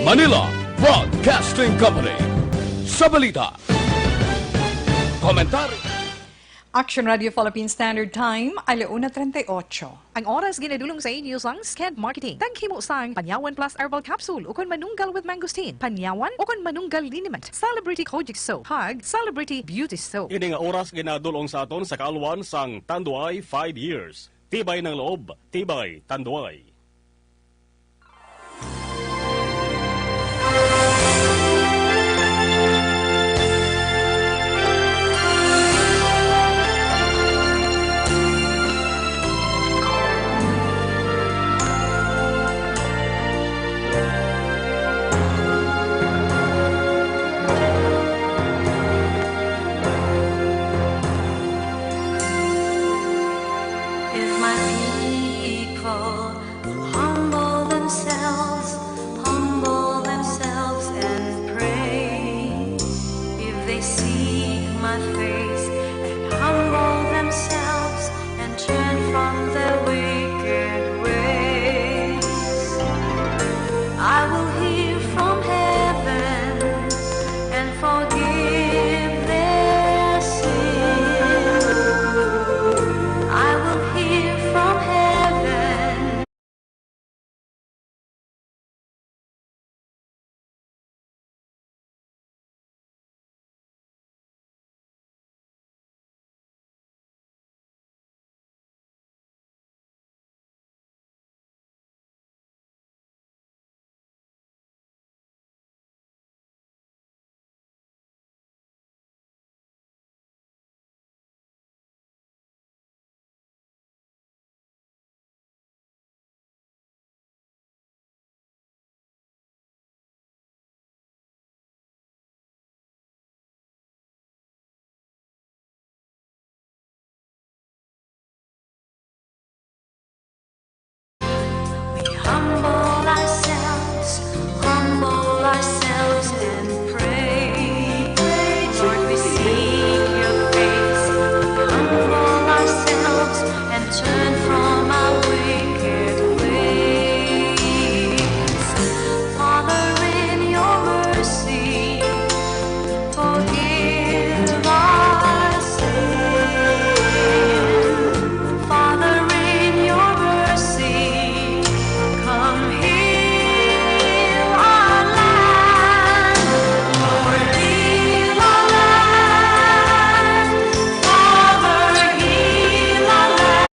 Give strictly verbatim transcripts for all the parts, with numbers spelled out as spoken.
Manila Broadcasting Company. Sa balita, komentaryo. Action Radio Philippine Standard Time, ala una treinta y ocho. Ang oras ginadulong sa inyo sang Sked Marketing. Taghimo sang Panyawan Plus Herbal Capsule ukon Manunggal with Mangosteen, Panyawan ukon Manunggal Liniment, Celebrity Kojic Soap, kag Celebrity Beauty Soap. Ini nga oras ginadulong sa aton sa kaalwan sang Tanduay five Years. Tibay ng loob, tibay Tanduay. If my people will humble themselves, humble themselves and pray. If they seek my face and humble themselves and turn from their wicked ways, I will hear from heaven and forgive their sin. I will hear from heaven. We humble ourselves, humble ourselves and pray. Lord, we seek your face. We humble ourselves and turn from our wicked ways. Father, in your mercy, forgive our sin. Father, in your mercy, come heal our land. Lord, heal our land. Father, heal our land.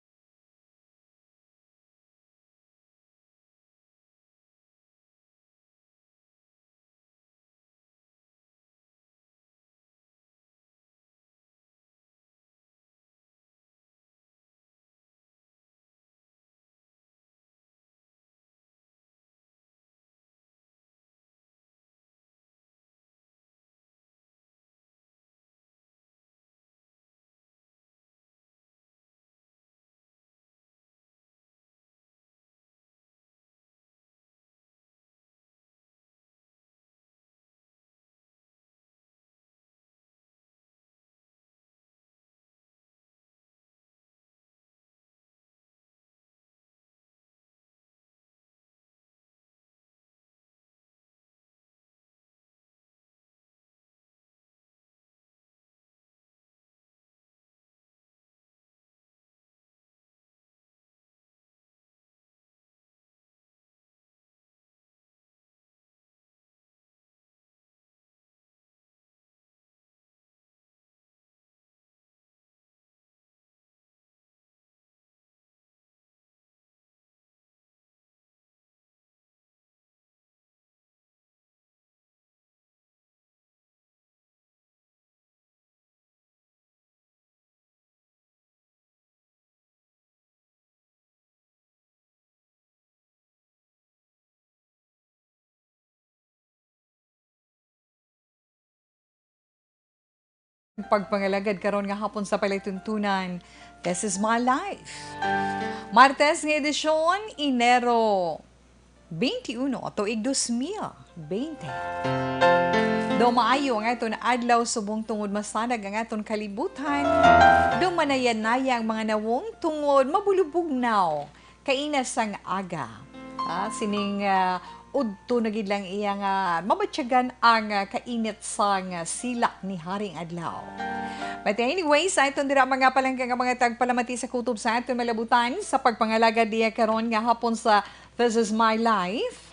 Pagpangalagad karon nga hapon sa palatuntunan, This is My Life. Martes nga edisyon, Enero twenty-one, tuig dos mil bente. Daw maayo ang aton adlaw subong tungod masanag ang aton kalibutan. Daw manayanaya ang mga nawong tungod mabulubugnaw kaina sang aga. Ah, sining, ah, udto na gid lang iya nga mabatyagan ang, ah, kainit sang, ah, silak ni Haring Adlaw. But anyway, sa aton dira mga palangga nga mga tagpalamati sa kutob sa aton malabutan, sa pagpangalagad niya karon nga hapon sa This Is My Life.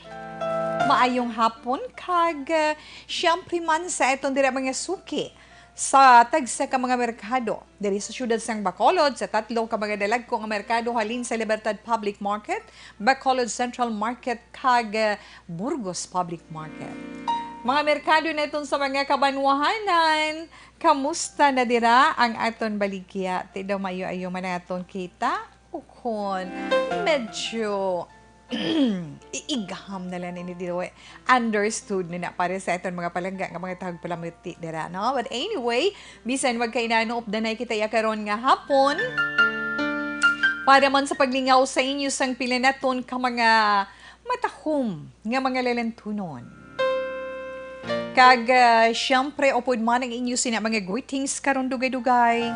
Maayong hapon kag, ah, siyempre man sa aton dira mga suki sa tagsa ka mga merkado diri sa siyudad sang Bacolod, sa tatlo ka mga dalagko nga merkado halin sa Libertad Public Market, Bacolod Central Market, kag, eh, Burgos Public Market. Mga merkado naton sa mga kabanwahanan, kamusta na dira ang aton baligya? Ti daw maayo-ayo man ang aton kita? Ukon, medyo iigham na lang ini diri. Understood ni na para sa aton mga palangga nga mga tagpalamati dira, no? But anyway, bisan magkainano, updanay kita ya karon nga hapon. Para man sa paglingaw sa inyo sang pila naton ka mga matahom nga mga lalantunon. Kag, ah, siyempre, upod man ang inyo sina mga greetings karon dugay-dugay.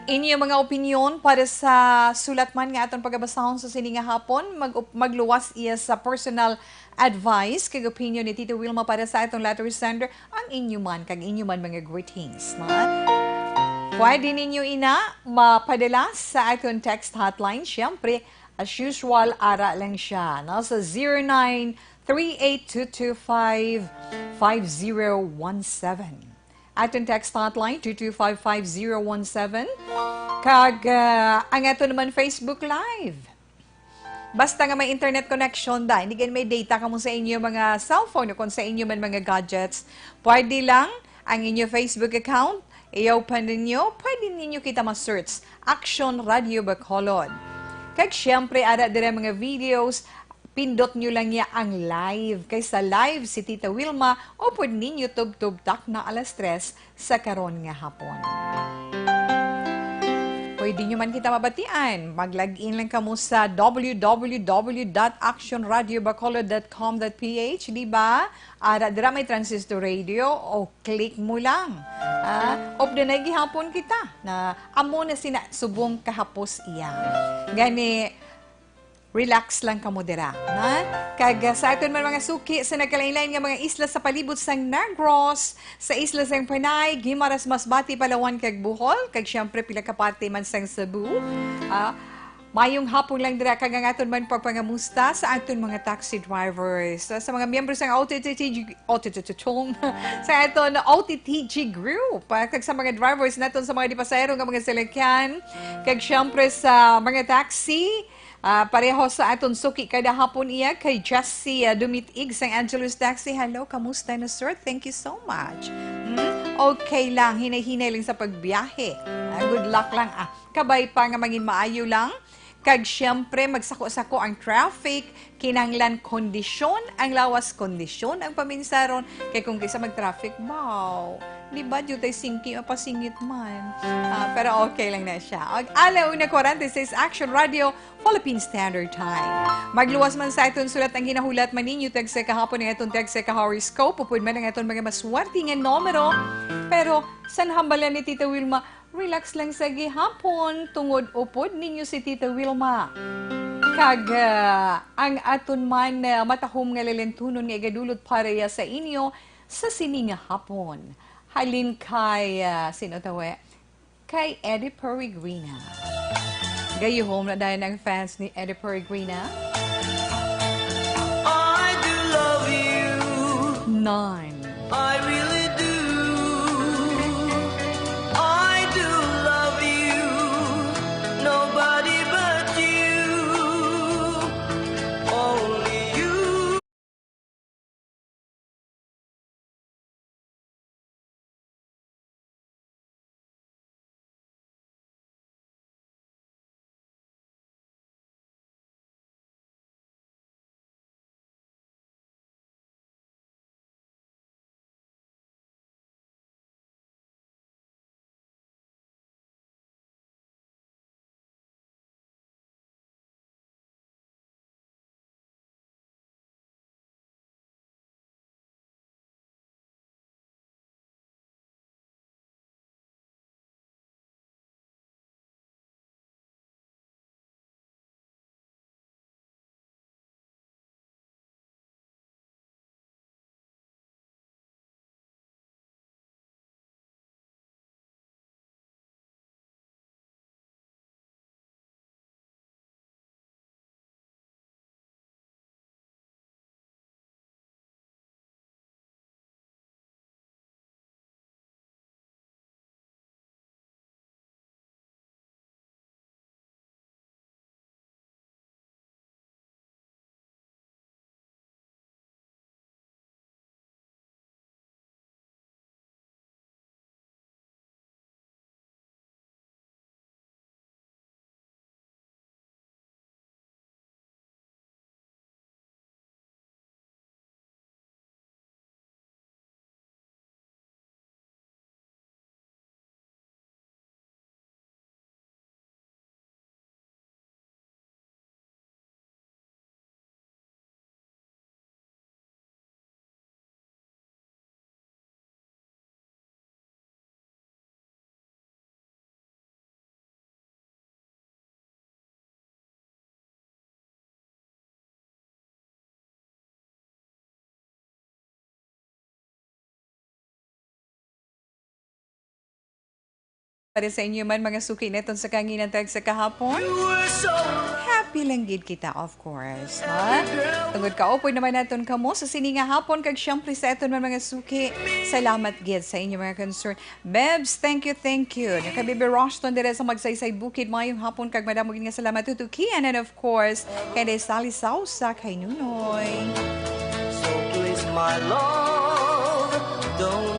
Inyo mga opinyon para sa sulat man nga aton pagabasahon sa sini nga hapon, mag-, magluwas iya sa personal advice kag opinyon ni Tita Wilma para sa aton letter sender, ang inyo man kag inyo man mga greetings, ha? Pwede ninyo ina mapadala sa aton text hotline, siyempre, as usual, ara lang siya, no? Sa zero nine three eight two two five five zero one seven. Aton text hotline, two two five five zero one seven. Kag, ah, ang ato naman Facebook Live. Basta nga may internet connection, da, hindi gani may data kamo sa inyo mga cellphone o kung sa inyo man mga gadgets, pwede lang ang inyo Facebook account, i-open ninyo, pwede ninyo kita ma-search, Action Radio Bacolod. Kag siyempre, ara dira mga videos, pindot nyo lang niya ang live. Kay sa live si Tita Wilma, upod ninyo tubtob takna alas tres sa karon nga hapon. Pwede nyo man kita mabatian. Mag-log in lang kamo sa w w w dot action radio bacolod dot com dot p h, di ba? Ara dira may transistor radio, o click mo lang. Ah, updanay gihapon kita na amo na sina subong kahapos iya. Gani, relax lang kamo dira, ha? Kag, ah, sa aton man mga suki sa nagkalain-lain nga mga isla sa palibot sang Negros, sa isla sang Panay, Guimaras, Masbate, Palawan, kag Bohol, kag siyempre pila ka parte man sang Cebu. Ah, mayong hapon lang dira kag ang aton man pagpangamusta sa aton mga taxi drivers, sa, sa mga miyembro sang O T T G, O T T G, sa aton O T T G group, ah, kag sa mga drivers naton sa mga dipasahero nga mga salakyan, kag siyempre sa mga taxi, Ah, pareho sa aton suki kada hapon iya kay Jessie, ah, Dumitig sang Angelo's Taxi. Hello, kamusta na, sir? Thank you so much. Hmm? Okay lang, hinay-hinay lang sa pagbiyahe. Ah, good luck lang. Ah, kabay pa nga mangin maayo lang. Kag siyempre, magsako-sako ang traffic. Kinahanglan kondisyon ang lawas, kondisyon ang paminsaron. Kay kung kaysa mag-traffic, baw. Di ba, diyutay singki, mapasingit man. Ah, pero okay lang na siya. Og ala una kwarenta y seis Action Radio, Philippine Standard Time. Magluwas man sa aton sulat ang ginahulat man ninyo, tagsa kahapon ang aton tagsa ka horoscope, upod man ang aton mga maswerte nga numero. Pero, san hambalan ni Tita Wilma, relax lang sa gihapon, tungod upod ninyo si Tita Wilma. Kag, ah, ang aton man, ah, matahom nga lalantunon nga igadulot para ya sa inyo sa sini nga hapon. Halin kay, ah, sino tawe? Kay Eddie Peregrina. Gayuhom na dayon ang fans ni Eddie Peregrina. I do love you. Nine. I really do. I do love you. Nobody but you. Only you. Para sa inyo man, mga suki naton sa kahanginan tag sa kahapon. Happy lang gid kita, of course, ha? Tungod kaupod naman naton kamo sa sini nga hapon, kag syempre sa aton man, mga suki, salamat gid sa inyo mga concern. Bebs, thank you, thank you. Nga kay Bibi Roston dire sa Magsaysay Bukid, mayong hapon kag madamo gid nga salamat to Kian, and of course, kay Day Sally Sausa, kay Nunoy. So please, my love, don't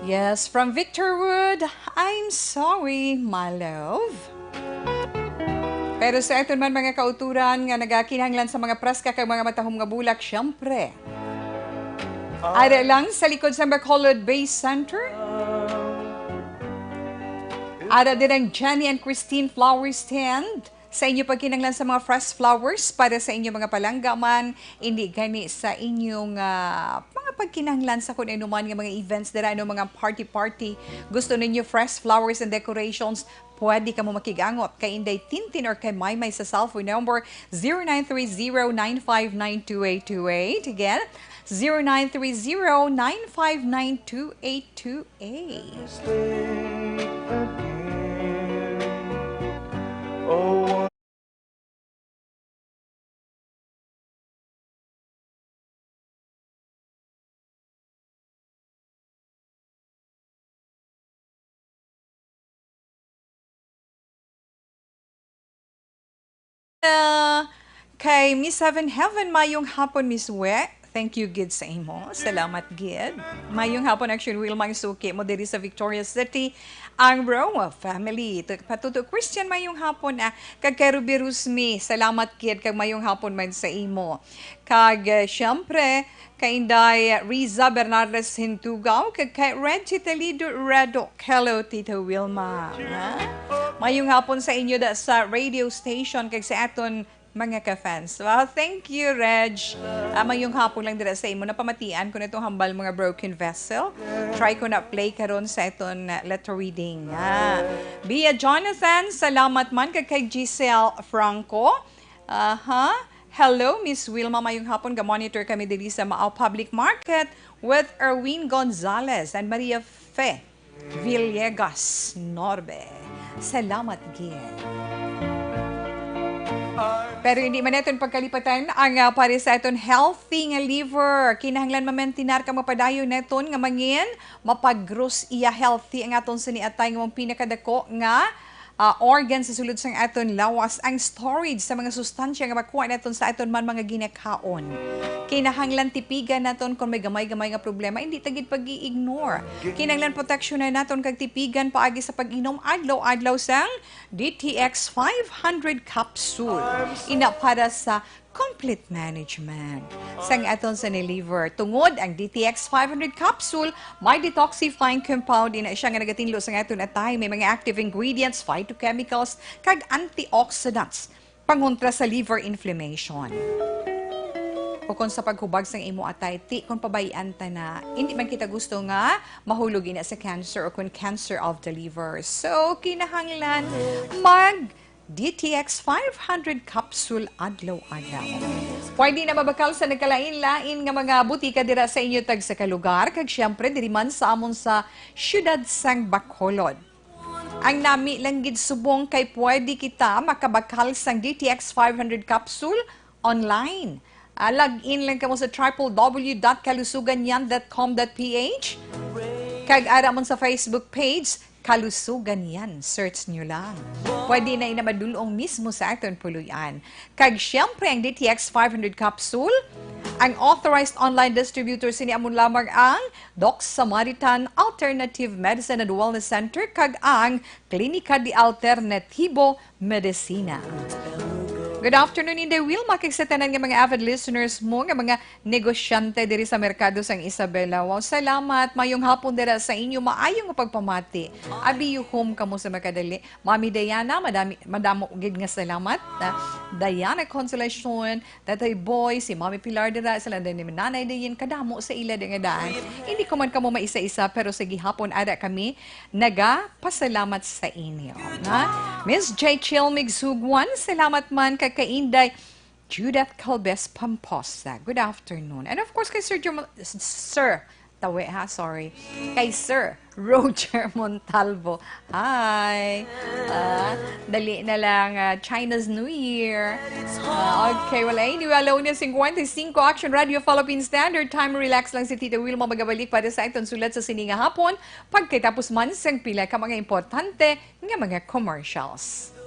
Yes, from Victor Wood, "I'm sorry, my love." Pero sa aton man mga kauturan nga nagakinahanglan sa mga preska kag mga matahom nga bulak, syempre, ara lang sa likod sa Bacolod Base Center. Ara din ang Jenny and Christine Flower Stand. Sa inyo pagkinahanglan sa mga fresh flowers para sa inyo mga palangga man, indi gani sa inyong, ah, mga pagkinahanglan sa kun ano man nga mga events dira, ano, mga party-party, gusto ninyo fresh flowers and decorations, pwede kamo makigangot kay Inday Tintin or kay Maymay sa cellphone number zero nine three zero nine five nine two eight two eight. Again, zero nine three zero nine five nine two eight two eight. Ah, kay Miss Heaven Heaven, mayong hapon, Miss We. Thank you gid sa imo. Salamat gid. Mayong hapon, Action Wheel, mga suki mo diri sa Victoria City, ang Roa family. Tu-, Patuto Christian, mayong hapon, ah. Kag kay Ruby Rusmi, salamat gid, kag mayong hapon man sa imo. Kag, eh, siyempre, kay Inday Riza Bernardes Hintugaw, kag kay Reggie Telido Redo. Hello, Tita Wilma. Ha? Mayong hapon sa inyo da sa radio station, kag sa aton mga ka-fans. Wow, thank you, Reg. Ah, mayong hapon lang dira sa imo. Napamatian ko na itong hambal mga broken vessel. Try ko na play karon sa iton, ah, letter reading. Ah. Bia Jonathan, salamat man kag kay Giselle Franco. Aha. Hello, Miss Wilma. Mayong hapon. Ga-monitor kami diri sa Maao Public Market with Erwin Gonzalez and Maria Fe Villegas Norbe. Salamat gid. Pero hindi man naton pagkalipatan ang, ah, para sa aton healthy nga liver. Kinahanglan ma-maintain ka mapadayon naton nga mangin mapagros iya healthy ang aton sini atay nga mong pinakadako nga, ah, organ sa sulod sang aton lawas, ang storage sa mga sustansya nga makuha naton sa aton man mga ginakaon. Kinahanglan tipigan naton kung may gamay-gamay nga problema, hindi ta gid pag-i-ignore. Kinahanglan proteksyonan naton kag tipigan paagi sa pag-inom adlaw-adlaw sang D T X five hundred capsule. Ina para sa complete management sang aton sini liver. Tungod ang D T X five hundred capsule, may detoxifying compound, ina siya nga nagatinlo sa aton atay. May mga active ingredients, phytochemicals, kag antioxidants pangontra sa liver inflammation. Ukon sa paghubag sang imo atay, ti kon pabayan ta na, hindi man kita gusto nga mahulog ina sa cancer o kon cancer of the liver. So, kinahanglan mag D T X five hundred capsule adlaw-adlaw. Pwede na mabakal sa nagkalain-lain nga mga butika dira sa inyo tag sa kalugar, kag siyempre diri man sa amon sa siyudad sang Bacolod. Ang nami lang gid subong kay pwede kita makabakal sang D T X five hundred capsule online. Ah, log in lang kamo sa triple W dot kalusuganyan dot com dot P H. Kag ara man sa Facebook page, Kalusugan Yan. Search nyo lang. Pwede na ina madulong mismo sa aton puloy-an. Kag siyempre, ang D T X five hundred capsule, ang authorized online distributor sini amon lamang ang Doc Samaritan Alternative Medicine and Wellness Center kag ang Klinika de Alternativo Medicina. Good afternoon, Inday Wilma, kag sa tanan nga mga avid listeners mo nga mga negosyante diri sa merkado sang Isabela. Wow, salamat. Mayong hapon dira sa inyo. Maayo nga pagpamati. Abi you home kamo sa makadali. Mami Diana, madami, madamo gid nga salamat. Ah, Diana Consolacion, Tatay Boy, si Mami Pilar dira, sila din ni Nanay Dayan, kadamo sa ila di nga daan. Hindi ko man kamo maisa-isa, pero sa gihapon ada kami nagapasalamat sa inyo. Ha? Miss J Chill Migsugwan, salamat man kay Kainday Judith Calves Pamposa. Good afternoon. And of course, kay Sir Jom-, Sir, tawi ha, sorry. Kay Sir Roger Montalvo. Hi. Ah, dali na lang, ah, China's New Year. Ah, okay, well, anyway, alauna cincuenta y cinco, Action Radio Philippine Standard Time. Relax lang si Tita Wilma, magabalik para sa aton sulat sa sini nga hapon. Pagkatapos man sang pila ka mga importante nga mga commercials.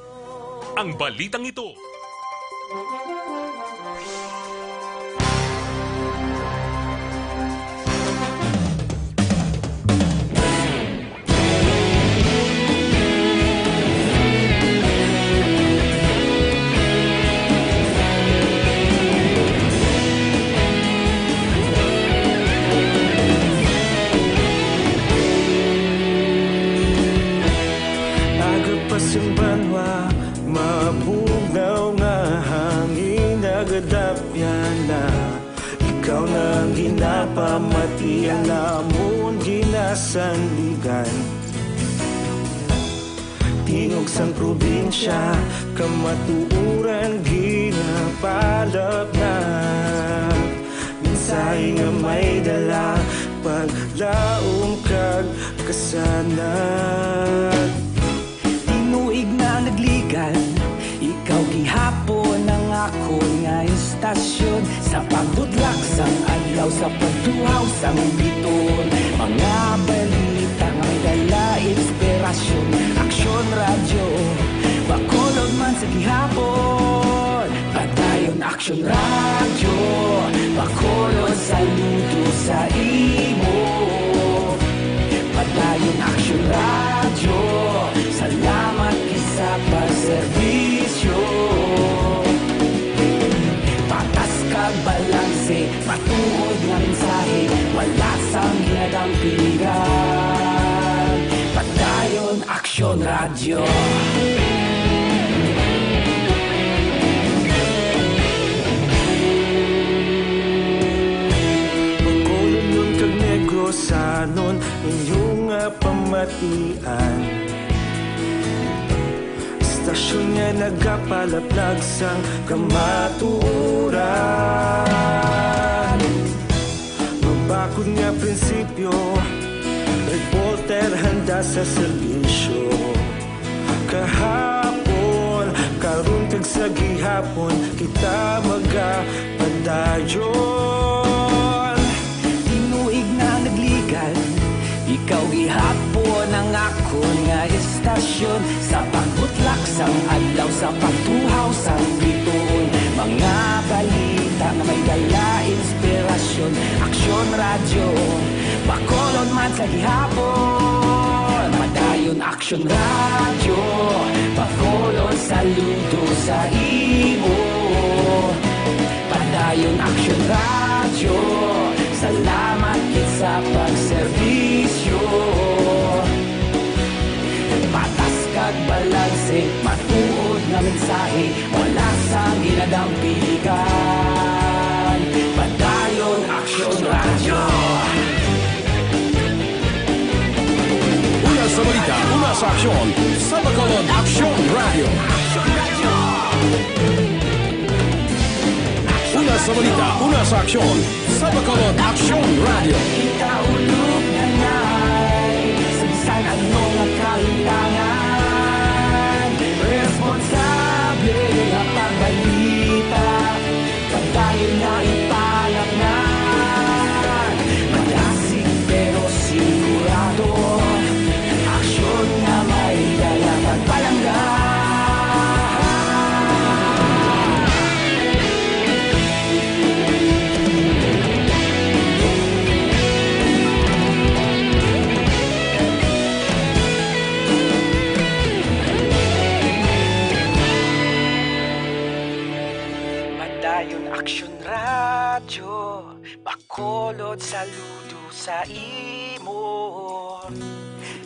Ang balitang ito. Aga pa sing banwa, mabugnaw nga hangin nagadapyan na. Ikaw na ang ginapamati, ang amon ginasandigan. Tingog sang probinsya, kamatuoran ginapalapnag. Mensahe nga may dala, paglaom kag kasanag. Tinuig na nagligan, ikaw gihapon ang akon nga istasyon. Sa pagbutlak sang adlaw, sa pagtuhaw sang biton, mga balita nga may dala inspirasyon. Aksyon Radyo, Bacolod man sa gihapon. Padayon Aksyon Radyo, Bacolod, saludo sa imo. Padayon Aksyon Radyo, salamat gid sa pagserbisyo. Patas kag balanse, matuod nga mensahe, wala sang ginadampingan. Padayon Aksyon Radyo. Bacolodnon kag Negrosanon, inyo nga pamatian. Istasyon nga nagapalaplag sang kamatuoran. Mabakod nga prinsipyo, reporter handa sa serbisyo. Kahapon, karon kag sa gihapon, kita magapadayon. Tinuig na nagligan, ikaw gihapon ang akon nga istasyon. Sa pagbutlak sang adlaw, sa pagtuhaw sang bituon, mga balita nga may dala inspirasyon. Aksyon Radyo, Bacolod man sa gihapon. Padayon Aksyon Radyo, Bacolod, saludo sa imo. Padayon Aksyon Radyo, salamat gid sa pagserbisyo. Patas kag balanse, matuod nga mensahe, wala sang ginadampingan. Padayon Aksyon Radyo. Una sa balita, una sa aksyon, sa Bacolod Aksyon Radyo. Una sa balita, una sa aksyon, sa Bacolod Aksyon Radyo. Kita ulog na nay, sa bisan ano nga kahintangan, responsable nga pagbalita, padayon na ipalapngan. Madasig pero sigurado, aksyon nga may dala pagpalangga. Radyo Bacolod, saludo sa imo.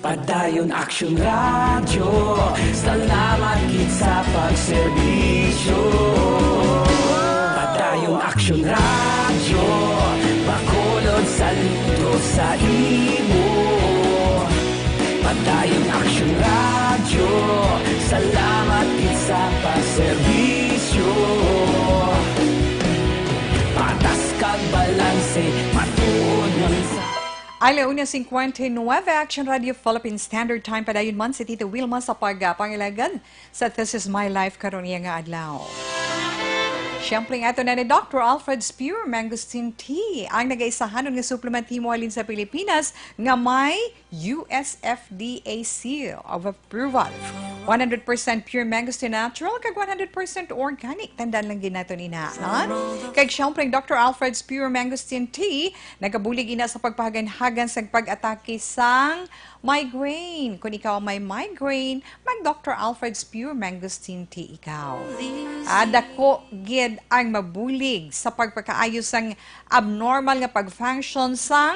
Padayon Action Radyo, salamat gid sa pagserbisyo. Padayon Action Radyo, Bacolod, saludo sa imo. Padayon Action Radyo, salamat gid sa pagserbisyo. Patas kag balanse, matuod nga mensahe. Ala una cincuenta y nueve, Action Radio Philippine Standard Time. Padayon man si Tita Wilma sa pag, ah, pangilagad sa This Is My Life karon iya nga adlaw. Siyempre, ato na ni Doctor Alfred's Pure Mangosteen Tea, ang nagaisahanon nga suplement himo halin sa Pilipinas nga may U S F D A seal of approval. One hundred percent pure mangosteen natural kag one hundred percent organic. Tandaan lang gid naton ina, ha? Kag siyempre, ang Doctor Alfred's Pure Mangosteen Tea nagabulig ina sa pagpahaganhagan sang pag-atake sang migraine. Kung ikaw may migraine, mag Doctor Alfred's Pure Mangosteen Tea ikaw. Ah, dako gid ang mabulig sa pagpakaayo sang abnormal nga pag-function sang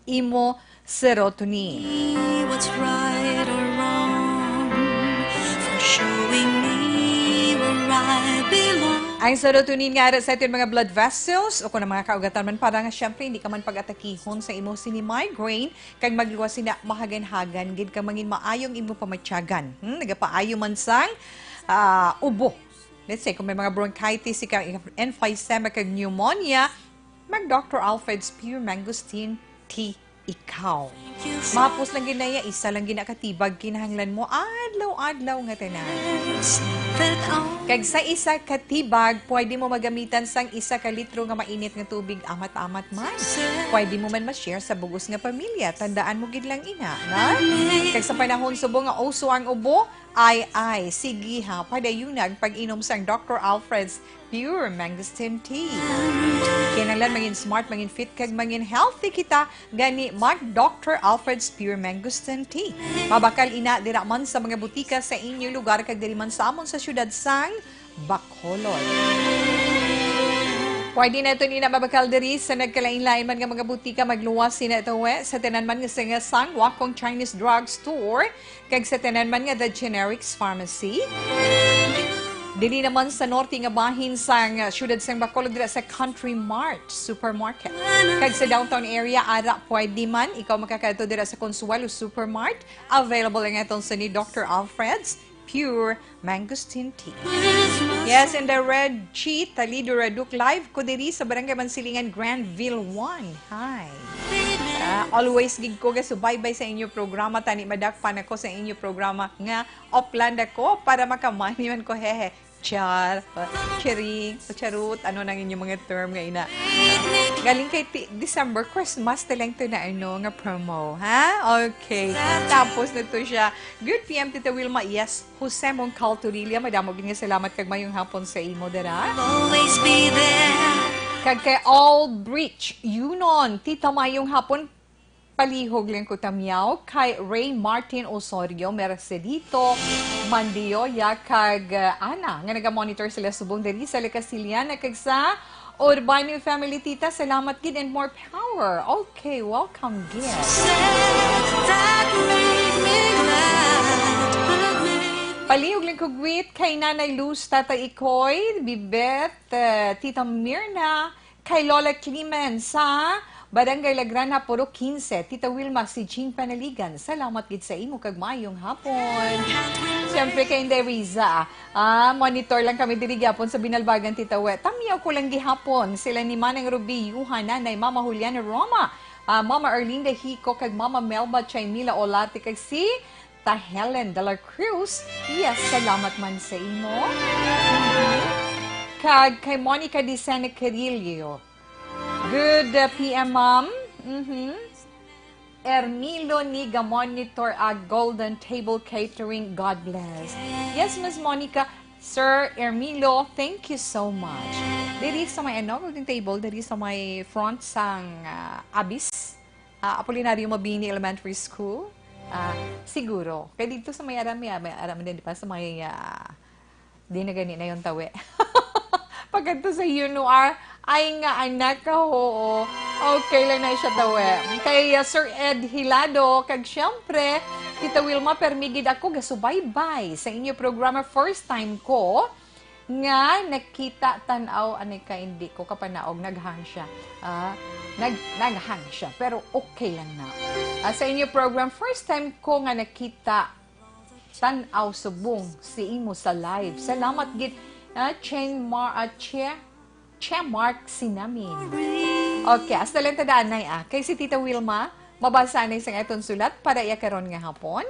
imo serotonin. Me what's right or wrong, for showing me where I belong. Ang serotonin nga ara sa aton mga blood vessels o kung ang mga kaugatan man, para nga siyempre hindi ka man pag-atakihon sa imo sini migraine, kag magluwas sina mahagan-hagan gid kag mangin maayong imo pamatyagan. Hmm? Nagapaayo man sang, ah, ubo. Let's say, kung may mga bronchitis, ika-, emphysema, kag pneumonia, mag Doctor Alfred's Pure Mangosteen Tea ikaw. Mahapos lang gid na iya, isa lang gid na ka tibag kinahanglan mo adlaw-adlaw nga tanan. Kag sa isa ka tibag, pwede mo magamitan sang isa ka litro nga mainit nga tubig, amat-amat man. Pwede mo man ma-share sa bug-os nga pamilya. Tandaan mo gid lang ina, na? Kag sa panahon subong nga uso ang ubo, ay, ay, sige ha, padayuna ang pag-inom sang Doctor Alfred's Pure Mangosteen Tea. Kinahanglan mangin smart, mangin fit, kag mangin healthy kita, gani mag Doctor Alfred's Pure Mangosteen Tea. Mabakal ina dira man sa mga butika sa inyo lugar kag diri man sa amon sa siyudad sang Bacolod. Pwede naton ina mabakal diri sa nagkalain-lain man nga mga butika, magluwas sina ito, eh, sa tanan man nga sanga sang Wakong Chinese Drug Store, kag sa tanan man nga The Generics Pharmacy. Dili naman sa norte nga bahin sang, uh, siyudad sang Bacolod, dira sa Country Mart Supermarket. Kag sa downtown area, ara pwede man ikaw makakadto dira sa Consuelo Supermart. Available ang aton sa ni Doctor Alfred's Pure Mangosteen Tea. Yes, and the Red Cheat, Talido Raduk, live ko diri sa Barangay Mansilingan, Granville one. Hi. Ah, always gid ko gasubaybay sa inyo programa, tani madakpan ako sa inyo programa nga Oplan ako para makamani man ko, hehe. Char, chiring, charot, ano nang inyong mga term nga ina. Galing kay ti-, December, Christmas na lang to na ano, nga promo, ha? Okay. Tapos na to siya. Good P M, Tita Wilma. Yes, Jose Moncal Torilla, madamo gid nga salamat kag mayong hapon sa imo dira. Always be there. Kag kay Aldrich Yunon, Tita, mayong hapon. Palihog lang ko tamyaw kay Ray Martin Osorio, Mercedito Mandioya, kag, uh, Ana, nga naga-monitor sila subong diri sa La Castellana kag sa Urbano family, Tita. Salamat gid and more power. Okay, welcome gid. That made me glad, but made Palihog lang ko greet kay Nanay Luz, Tatay Ikoy, Bibet, uh, Tita Mirna, kay Lola Clemen sa Barangay Lagrana, Purok quince, Tita Wilma, si Jean Panaligan. Salamat gid sa imo kag mayong hapon. Siyempre kay Inday Riza. Ah, monitor lang kami diri gyapon sa Binalbagan, Tita We. Tamyaw ko lang gihapon sila ni Manang Ruby Yuhan, Nanay Mama Juliana Roma, ah, Mama Erlinda Hico, kag Mama Melba Chaimila Olarte, kag si Ta Helen de la Cruz, yes, salamat man sa imo. Kag kay Monica Dicene Carrillo. Good, uh, P M, ma'am. Mhm. Ermilo Niga, monitor a Golden Table Catering. God bless. Yes, Miss Monica. Sir Ermilo, thank you so much. Diri sa may, ano, Golden Table, diri sa may front sang, uh, Abyss. Ah, Apolinario Mabini Elementary School? Ah, siguro. Kay dito sa may Arami, ah, may Arami din, di ba? Sa may, ah, di na gani na yung tawi. Pagkadto sa U N O R, Ay nga anak ka, oo. Okay lang na siya tawe. Kay, uh, Sir Ed Hilado, kag siyempre, Tita Wilma, permi gid ako gasubaybay sa inyo programa. First time ko nga nakita, tan-aw, ani ka, hindi ko kapanaog, naghang siya. Ah, nag-, naghang siya, pero okay lang na. Ah, sa inyo program, first time ko nga nakita, tan-aw subong si imo sa live. Salamat gid, ah, Cheng Mar-, ah, Che-, Che Mark Sinamin. Okay, hasta lang ta daan, Nay, ah. Kay si Tita Wilma, mabasa na isang aton sulat para iya karon nga hapon.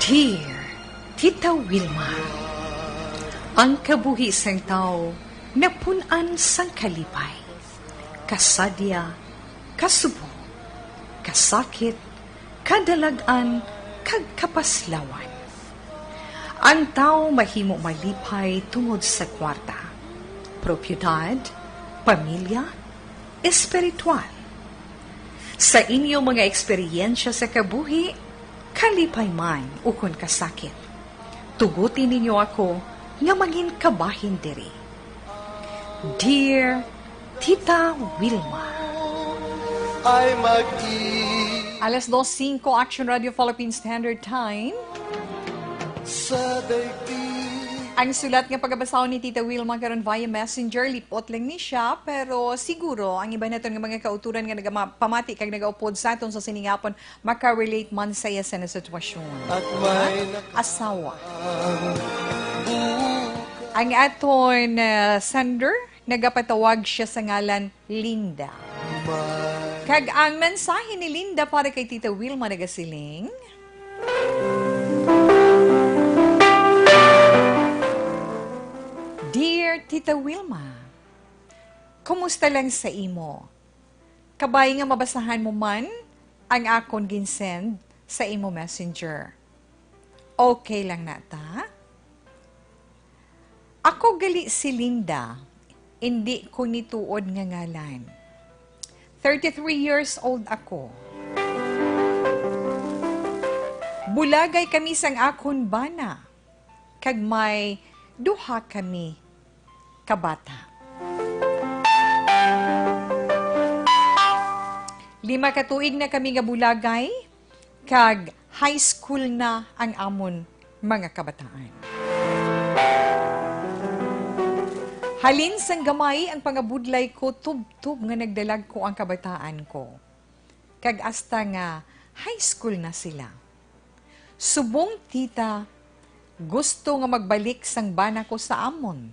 Dear Tita Wilma, ang kabuhi sang tawo napun-an sang kalipay, kasadya, kasubong, kasakit, kadalag-an, kag kapaslawan. Ang tawo mahimo malipay tungod sa kwarta, propiedad, pamilya, espiritual. Sa inyo mga eksperyensya sa kabuhi, kalipay man ukon kasakit, tuguti ninyo ako nga mangin kabahin diri. Dear Tita Wilma. Ay mag-i- Alas dos singko, Action Radio Philippine Standard Time. Sa daigdig. Ang sulat nga pagabasahon ni Tita Wilma karon via messenger, lipot lang ni siya, pero siguro ang iban naton nga mga kauturan nga nagama-, pamati kag nagaupod sa aton sa sining hapon, makarelate man sa iya sa sitwasyon. At may naka- Asawa. Ang aton, uh, sender, nagapatawag siya sa ngalan Linda. Kag ang mensahe ni Linda para kay Tita Wilma nagasiling, Dear Tita Wilma, kumusta lang sa imo? Kabay nga mabasahan mo man ang akon ginsend sa imo messenger. Okay lang na ta? Ako gali si Linda, indi ko nituod nga ngalan. Thirty-three years old ako. Bulagay kami sang akon bana, kag may duha kami ka bata. Lima ka tuig na kami nga bulagay, kag high school na ang amon mga kabataan. Halin sang gamay ang pangabudlay ko, tubtob nga nagdalag ko ang kabataan ko. Kag hasta nga high school na sila. Subong tita, gusto nga magbalik sang bana ko sa amon,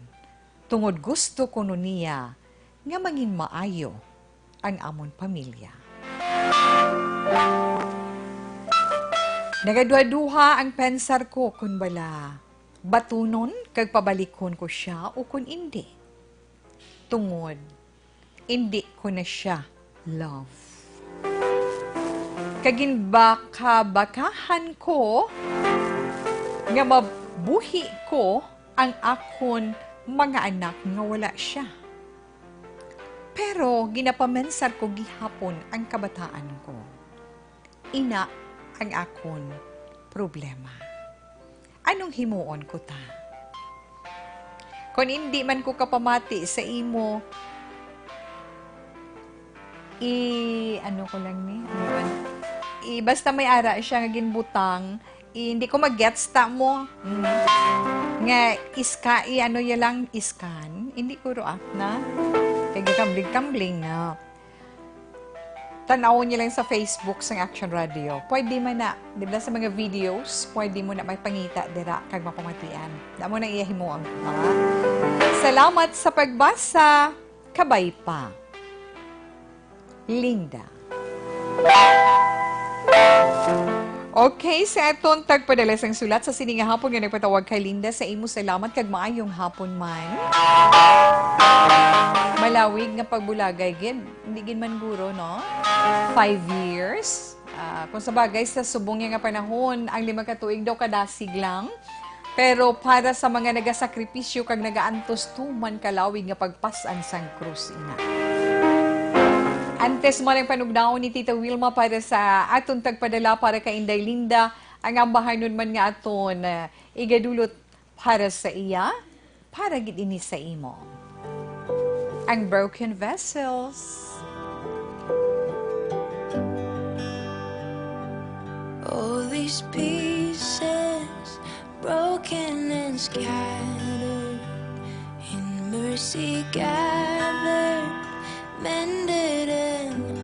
tungod gusto kuno niya nga mangin maayo ang amon pamilya. Nagaduha-duha ang pensar ko kon bala batunon kag pabalikhon ko sia ukon indi. Tungod indi ko na sia love. Kag ginbakabakahan ko nga mabuhi ko ang akon mga anak nga wala sia. Pero ginapamensar ko gihapon ang kabataan ko. Ina ang akon problema. Anong himuon ko ta? Kon indi man ko kapamati sa imo, i-, ano ko lang ni? Ano man? I-, basta may ara siya nga ginbutang, i-, hindi ko mag-gets ta mo. Mm. Nga iska, i-, ano ya lang, iskan. Hindi ko ro, ah, na. Kay gakambling-kambling na. Tan-awon niyo lang sa Facebook sang Action Radio. Pwede man na, di ba, sa mga videos, pwede mo na may pangita dira kag mapamatian. Damo na iya himuon, ha? Salamat sa pagbasa. Kabay pa. Linda. Okay, sa aton tagpadala sang sulat sa sini nga hapon nga nagpatawag kay Linda, sa imo salamat kag maayong hapon man. Malawig nga pagbulagay gid, hindi gid man guro, no? Five years. Ah, kung sa bagay, sa subong niya nga panahon, ang lima ka tuig daw kadasig lang. Pero para sa mga nagasakripisyo kag nagaantos, tuman kalawig nga pagpas-an sang krus ina. Antes man ang panugnaon ni Tita Wilma para sa aton tagpadala para kay Inday Linda, ang ambahanon man nga aton, eh, igadulot para sa iya, para gid ini sa imo. Ang Broken Vessels. All these pieces broken and scattered, in mercy gathered, mended and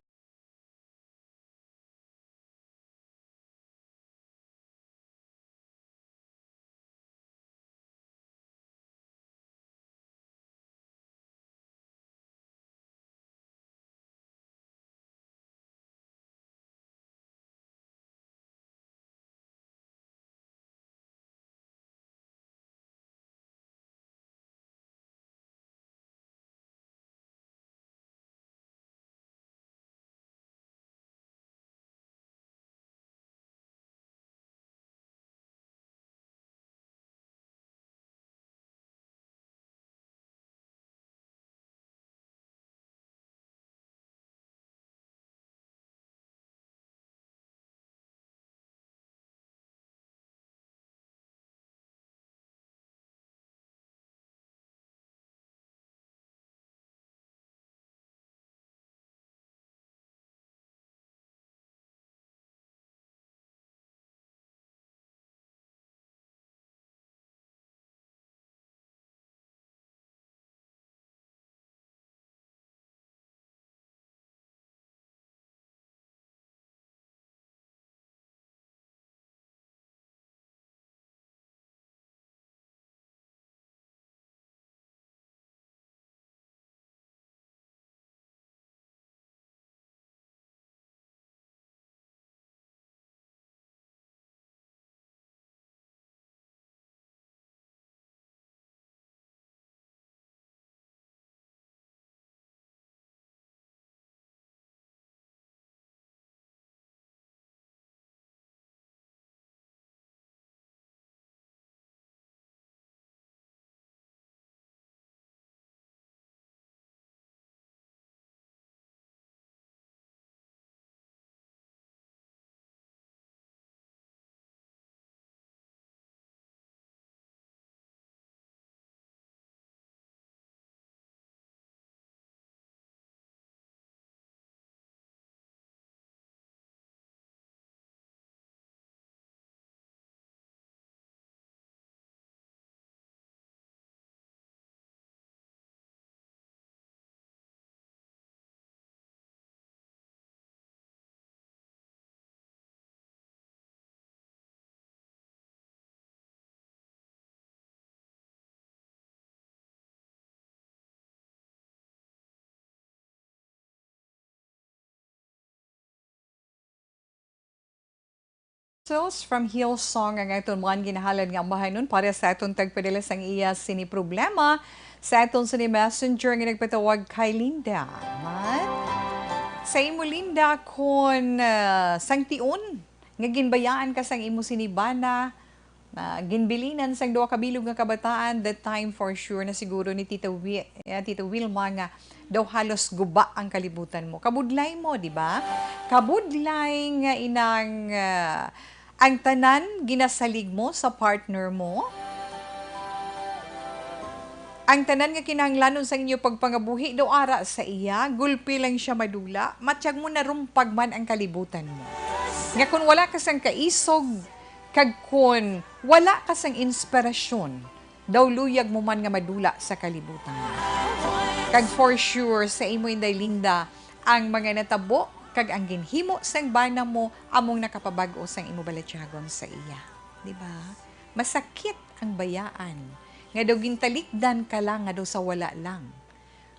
Souls from Hillsong ang aton mga ginahalad nga ambahanon para sa aton tagpadala sang iya sini problema sa aton sini messenger nga nagpatawag kay Linda. Man, sa imo, Linda, kon, ah, sangtion nga ginbayaan ka sang imo sini bana, na ginbilinan sang duha ka bilog nga kabataan, that time for sure na siguro ni Tita Wi-, eh, Tita Wilma nga daw halos guba ang kalibutan mo. Kabudlay mo, di ba? Kabudlay nga inang, ah, ang tanan ginasalig mo sa partner mo. Ang tanan nga kinahanglanon sa inyo pagpangabuhi daw ara sa iya, gulpi lang siya madula, matyag mo narumpag man ang kalibutan mo. Nga kun wala ka sang kaisog, kag kun wala ka sang inspirasyon, daw luyag mo man nga madula sa kalibutan. Kag for sure, sa imo, Inday Linda, ang mga natabo kag ang ginhimo sang bana mo among nakapabag-o sang imo balatyagon sa iya. Di ba? Masakit ang bayaan nga daw gintalikdan ka lang nga daw sa wala lang,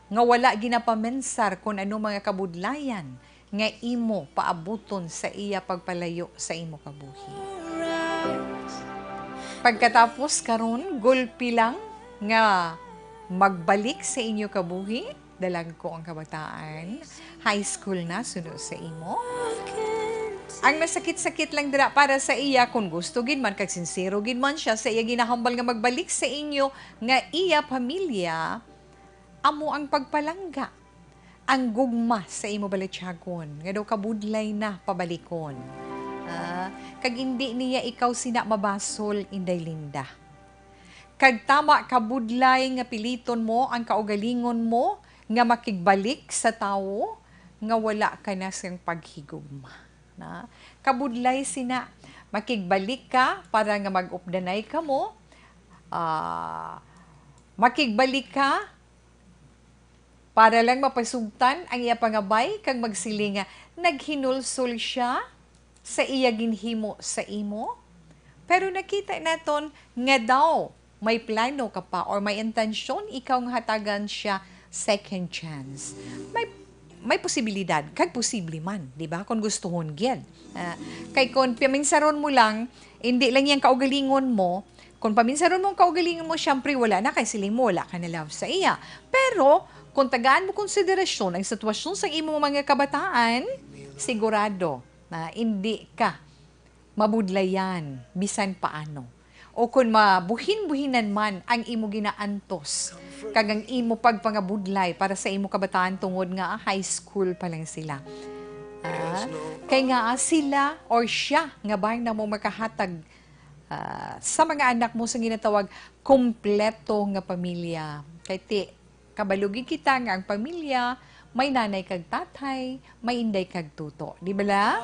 nga wala ginapamensar kon ano mga kabudlayan nga imo paabuton sa iya pagpalayo sa imo kabuhi. Pagkatapos karon, gulpi lang nga magbalik sa inyo kabuhi, dalagko ang kabataan, high school na suno sa imo. Ang masakit-sakit lang dira para sa iya, kung gusto gid man kag sinsero gid man siya sa iya ginahambal nga magbalik sa inyo nga iya pamilya, amo ang pagpalangga. ang gugma sa imo balatyagon, nga daw kabudlay na pabalikon. Ah, kag indi niya ikaw sina mabasol, Inday Linda. Kag tama kabudlay nga piliton mo ang kaugalingon mo nga makigbalik sa tawo nga wala ka na siyang paghigugma. Na, kabudlay sina, makigbalik ka para nga mag-updanay kamo, ah, makigbalik ka para lang mapasugtan ang iya pangabay kag magsiling nga naghinulsol siya sa iya ginhimo sa imo? Pero nakita naton nga daw may plano ka pa or may intensyon ikaw nga hatagan siya second chance. May, may posibilidad, kag posible man, di ba? Kung gustuhon gyud. Ah, kay kung paminsaron mo lang, hindi lang yang kaugalingon mo, kung paminsaron mo ang kaugalingon mo, syempre wala na, kay siling mo, wala ka na love sa iya. Pero, kung tagaan mo konsiderasyon ang sitwasyon sa imong mga kabataan, sigurado na hindi ka mabudlayan bisan paano. O kung mabuhin-buhinan man ang imo ginaantos kag ang imo pagpangabudlay para sa imo kabataan tungod nga high school pa lang sila. Ah, kay nga, ah, sila or siya nga bala mo makahatag, ah, sa mga anak mo sa ginatawag kompleto nga pamilya. Kay ti, kabalo gid kita nga ang pamilya may nanay kag tatay, may inday kag tuto, di bala?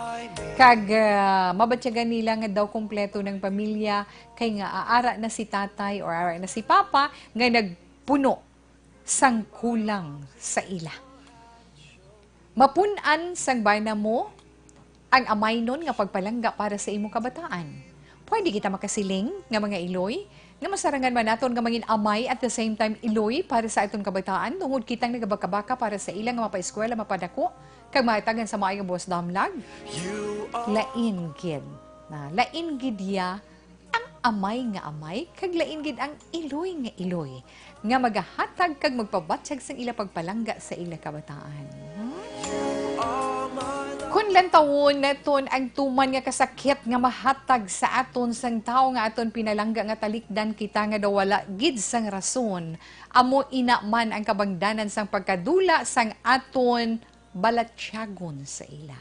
Kag, ah, mabatyagan nila nga daw kompleto ng pamilya kay nga, ah, ara na si tatay or ara na si papa nga nagpuno sang kulang sa ila. Mapun-an sang bana mo ang amaynon nga pagpalangga para sa imo kabataan. Pwede kita makasiling nga mga iloy nga masarangan man naton nga mangin amay at the same time iloy para sa aton kabataan tungod kitang nagabakabaka para sa ila nga mapaeskwela, mapadako, kag mahatagan sa maayo nga buwas damlag? Lain gid na, lain gid ya ang amay nga amay, kag lain gid ang iloy nga iloy, nga magahatag kag magpabatyag sang ila pagpalangga sa ila kabataan. Hmm? Kun lantawon naton ang tuman nga kasakit nga mahatag sa aton sang tawo nga aton pinalangga nga talikdan kita nga daw wala gid sang rason, amo ina man ang kabangdanan sang pagkadula sang aton balatyagon sa ila.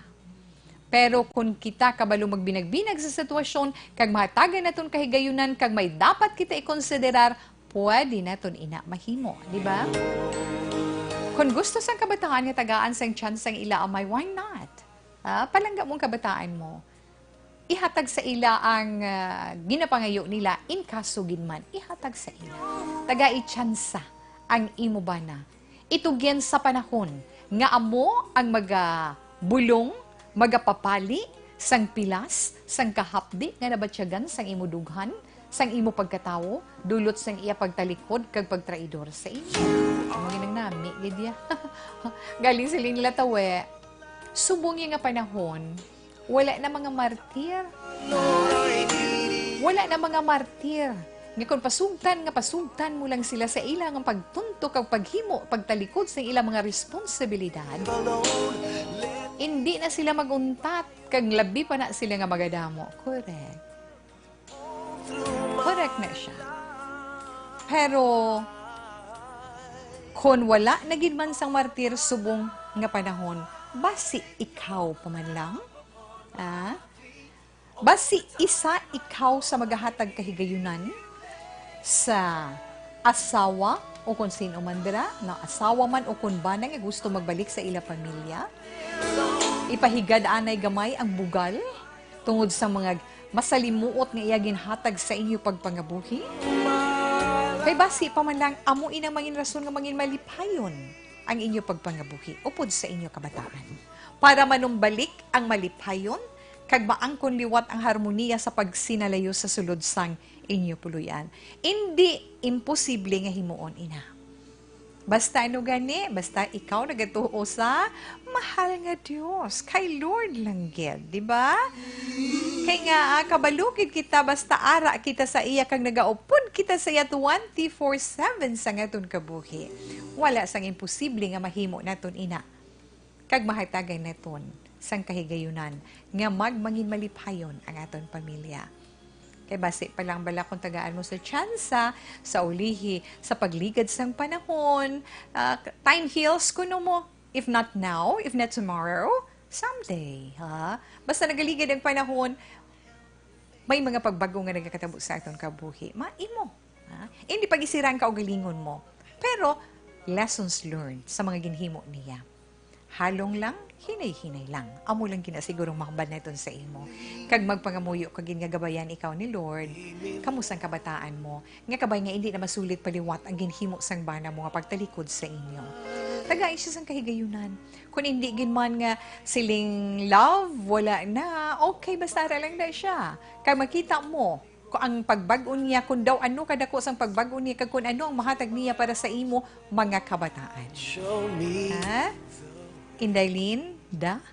Pero kon kita kabalo magbinagbinag sa sitwasyon kag mahatagan naton kahigayunan kag may dapat kita ikonsiderar, pwede naton ina mahimo, di ba? Kon gusto sang kabataan nga tagaan sang tsansa ang ila amay, why not? Ah, palangga mong kabataan mo. Ihatag sa ila ang, ah, ginapangayo nila, in kaso gid man, ihatag sa ila. Tagai tsansa ang imo bana. Itugyan sa panahon nga amo ang magabulong, magapapali sang pilas, sang kahapdi nga nabatyagan sang imo dughan, sang imo pagkatawo, dulot sang iya pagtalikod kag pagtraidor sa inyo. Amo ginang nami gid ya. Galing sa Lin Latawe, subong iya nga panahon, wala na mga martir. Wala na mga martir. Nga kon pasugtan, nga pasugtan mo lang sila sa ila nga pagtuntok kag paghimo, pagtalikod sa ila mga responsibilidad, hindi na sila maguntat, kag labi pa na sila nga magadamo. Correct. Correct na siya. Pero, kon wala na gid man sang martir subong nga panahon, basi ikaw pa man lang? Ah? Basi isa ikaw sa magahatag kahigayunan sa asawa o kon sin-o man dira, na asawa man o kon bana nga gusto magbalik sa ila pamilya? Ipahigad anay gamay ang bugal tungod sa mga masalimuot nga iya ginhatag sa inyo pagpangabuhi? Kay basi pa man lang amo ina mangin rason nga mangin malipayon ang inyo pagpangabuhi upod sa inyo kabataan, para manumbalik ang malipayon kag maangkon liwat ang harmonia sa pagsinalayo sa sulod sang inyo puloy-an. Indi imposible nga himuon ina. Basta ano gani, basta ikaw nagatuo sa mahal nga Dios, kay Lord lang gid, di ba? Kay nga, ah, kabalo gid kita, basta ara kita sa iya kag nagaupod kita sa iya twenty-four seven sa ngaton kabuhi. Wala sang imposible nga mahimo naton ina, kag mahatagan naton sang kahigayunan nga magmangin malipayon ang aton pamilya. Kay basi pa lang bala kung tagaan mo sa tsansa, sa ulihi, sa pagligad sang panahon, ah, time heals kuno mo. If not now, if not tomorrow, someday, ha? Basta nagaligid ang panahon, may mga pagbag-o nga nagakatabo sa aton kabuhi. Maimo, ha? Hindi pagisira ang kaugalingon mo. Pero, lessons learned sa mga ginhimo niya. Halong lang, hinay-hinay lang. Amo lang gina siguro ang mahambal naton sa imo. Kag magpangamuyo ka gid nga gabayan ikaw ni Lord, kamo sang kabataan mo, nga kabay nga indi na masulit pa liwat ang ginhimo sang bana mo nga pagtalikod sa inyo. Tagai siya sang kahigayunan. Kung indi gid man nga siling love, wala na. Okay, basta ara lang na siya. Kay makita mo, kung ang pagbag-o niya, kung daw ano kadako sang pagbag-o niya, kag kung ano ang mahatag niya para sa imo, mga kabataan. Show me. Ha? Inday Linda?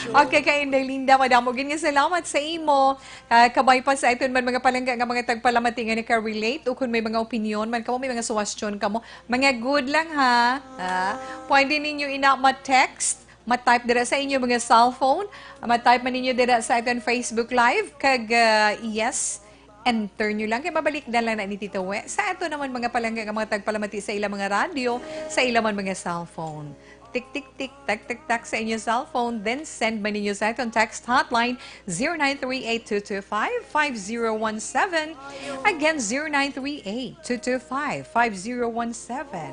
Okay, kay Inday Linda, madamo gid nga salamat sa imo. Ah, kabay pa sa aton man mga palangga nga mga tagpalamati nga naka-relate, o kung may mga opinion man kamo, may mga suwestyon kamo, mga good lang, ha. Ah, pwede ninyo ina ma-text, ma-type dira sa inyo mga cellphone, ma-type man ninyo dira sa aton Facebook Live, kag, ah, yes, enter nyo lang, kay mabalik na lang na ni Tito We. Sa ato naman mga palangga nga mga tagpalamati sa ilang mga radyo, sa ilang man mga cellphone. Tik, tik, tik, tak, tak, tak sa inyo cellphone, then send man ninyo sa aton text hotline, zero nine three eight two two five five zero one seven. Again, zero nine three eight two two five five zero one seven.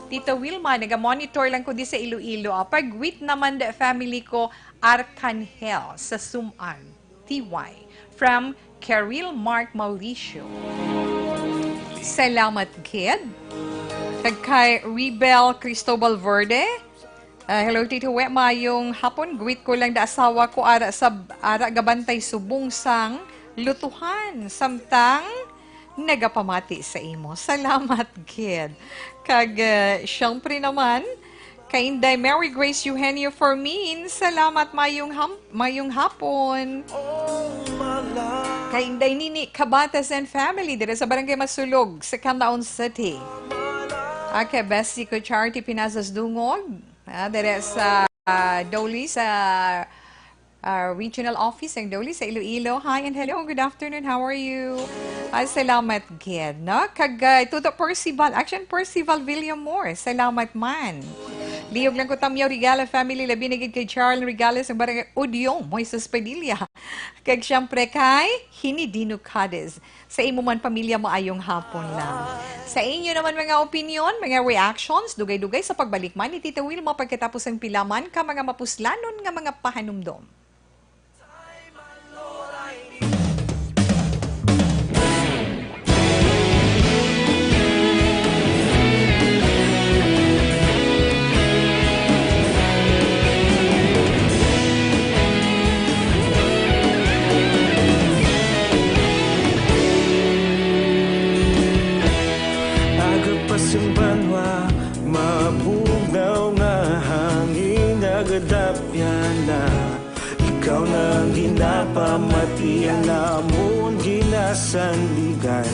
Tito Wilma, naga-monitor lang ko di sa Iloilo. Ah, pag-greet naman the family ko, Arcangel sa Sum-an, T Y, from Caril Mark Mauricio. Salamat gid. Kag kay Rebel Cristobal Verde. Ah, hello, Tito We. Mayong hapon. Greet ko lang da asawa ko ara sa, ara gabantay subong sang lutuhan. Samtang nagapamati sa imo. Salamat gid. Kag, ah, syempre naman, kay Inday Mary Grace Eugenio Formin. Salamat, mayong ham-, mayong hapon. Kay Inday Nini Cabatas and family, dira sa Barangay Masulog, sa Canlaon City. Ah, kay Bessie ko, Charity Pinazas Dungog. Ah, dira sa, ah, Doli, sa, ah, regional office ang Doli sa Iloilo. Hi and hello, good afternoon, how are you? Ah, salamat gid, no? Kag, ah, Tuto Percival, Action Percival Villamor, salamat man. Liyog lang ko, Tamyaw Regala family, labi na gid kay Charles Regales, ang barangay Udyong, Moises Padilla. Kag siyempre kay Hinidino Cadiz. Sa imo man pamilya, maayong hapon lang. Sa inyo naman mga opinyon, mga reactions, dugay-dugay sa pagbalik man ni Tita Wilma pagkatapos ang pila man ka mga mapuslanon nga mga pahanumdom. Aga pa sing banwa, mabugnaw nga hangin, nagadapyan na. Ikaw na ang ginapamati, ang amon ginasandigan.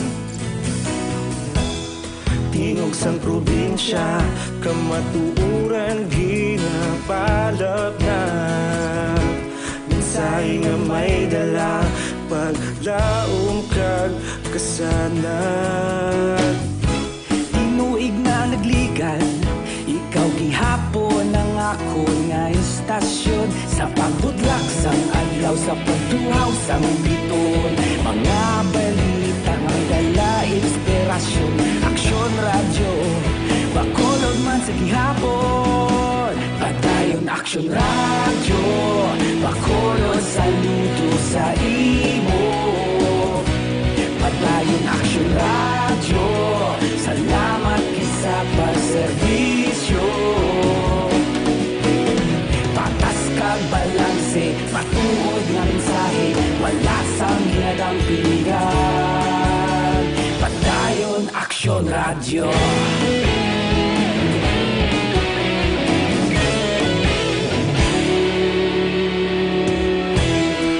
Tingog sang probinsya, kamatuoran ginapalapnap. Mensahe nga may dala, paglaom kag kasanag. Tinuig na nagligad, ikaw gihapon ang akon nga istasyon. Sa pagbudlak sang adlaw, sa pagtuhaw sang biton, mga balita nga dala inspirasyon. Aksyon Radyo, Bacolod man sa gihapon. Padayon Aksyon Radyo, Bacolod, saludo sa imo. Padayon Aksyon Radyo, salamat gid sa pagserbisyo. Patas kag balanse, matuod nga mensahe, wala sang ginadampingan. Padayon Aksyon Radyo.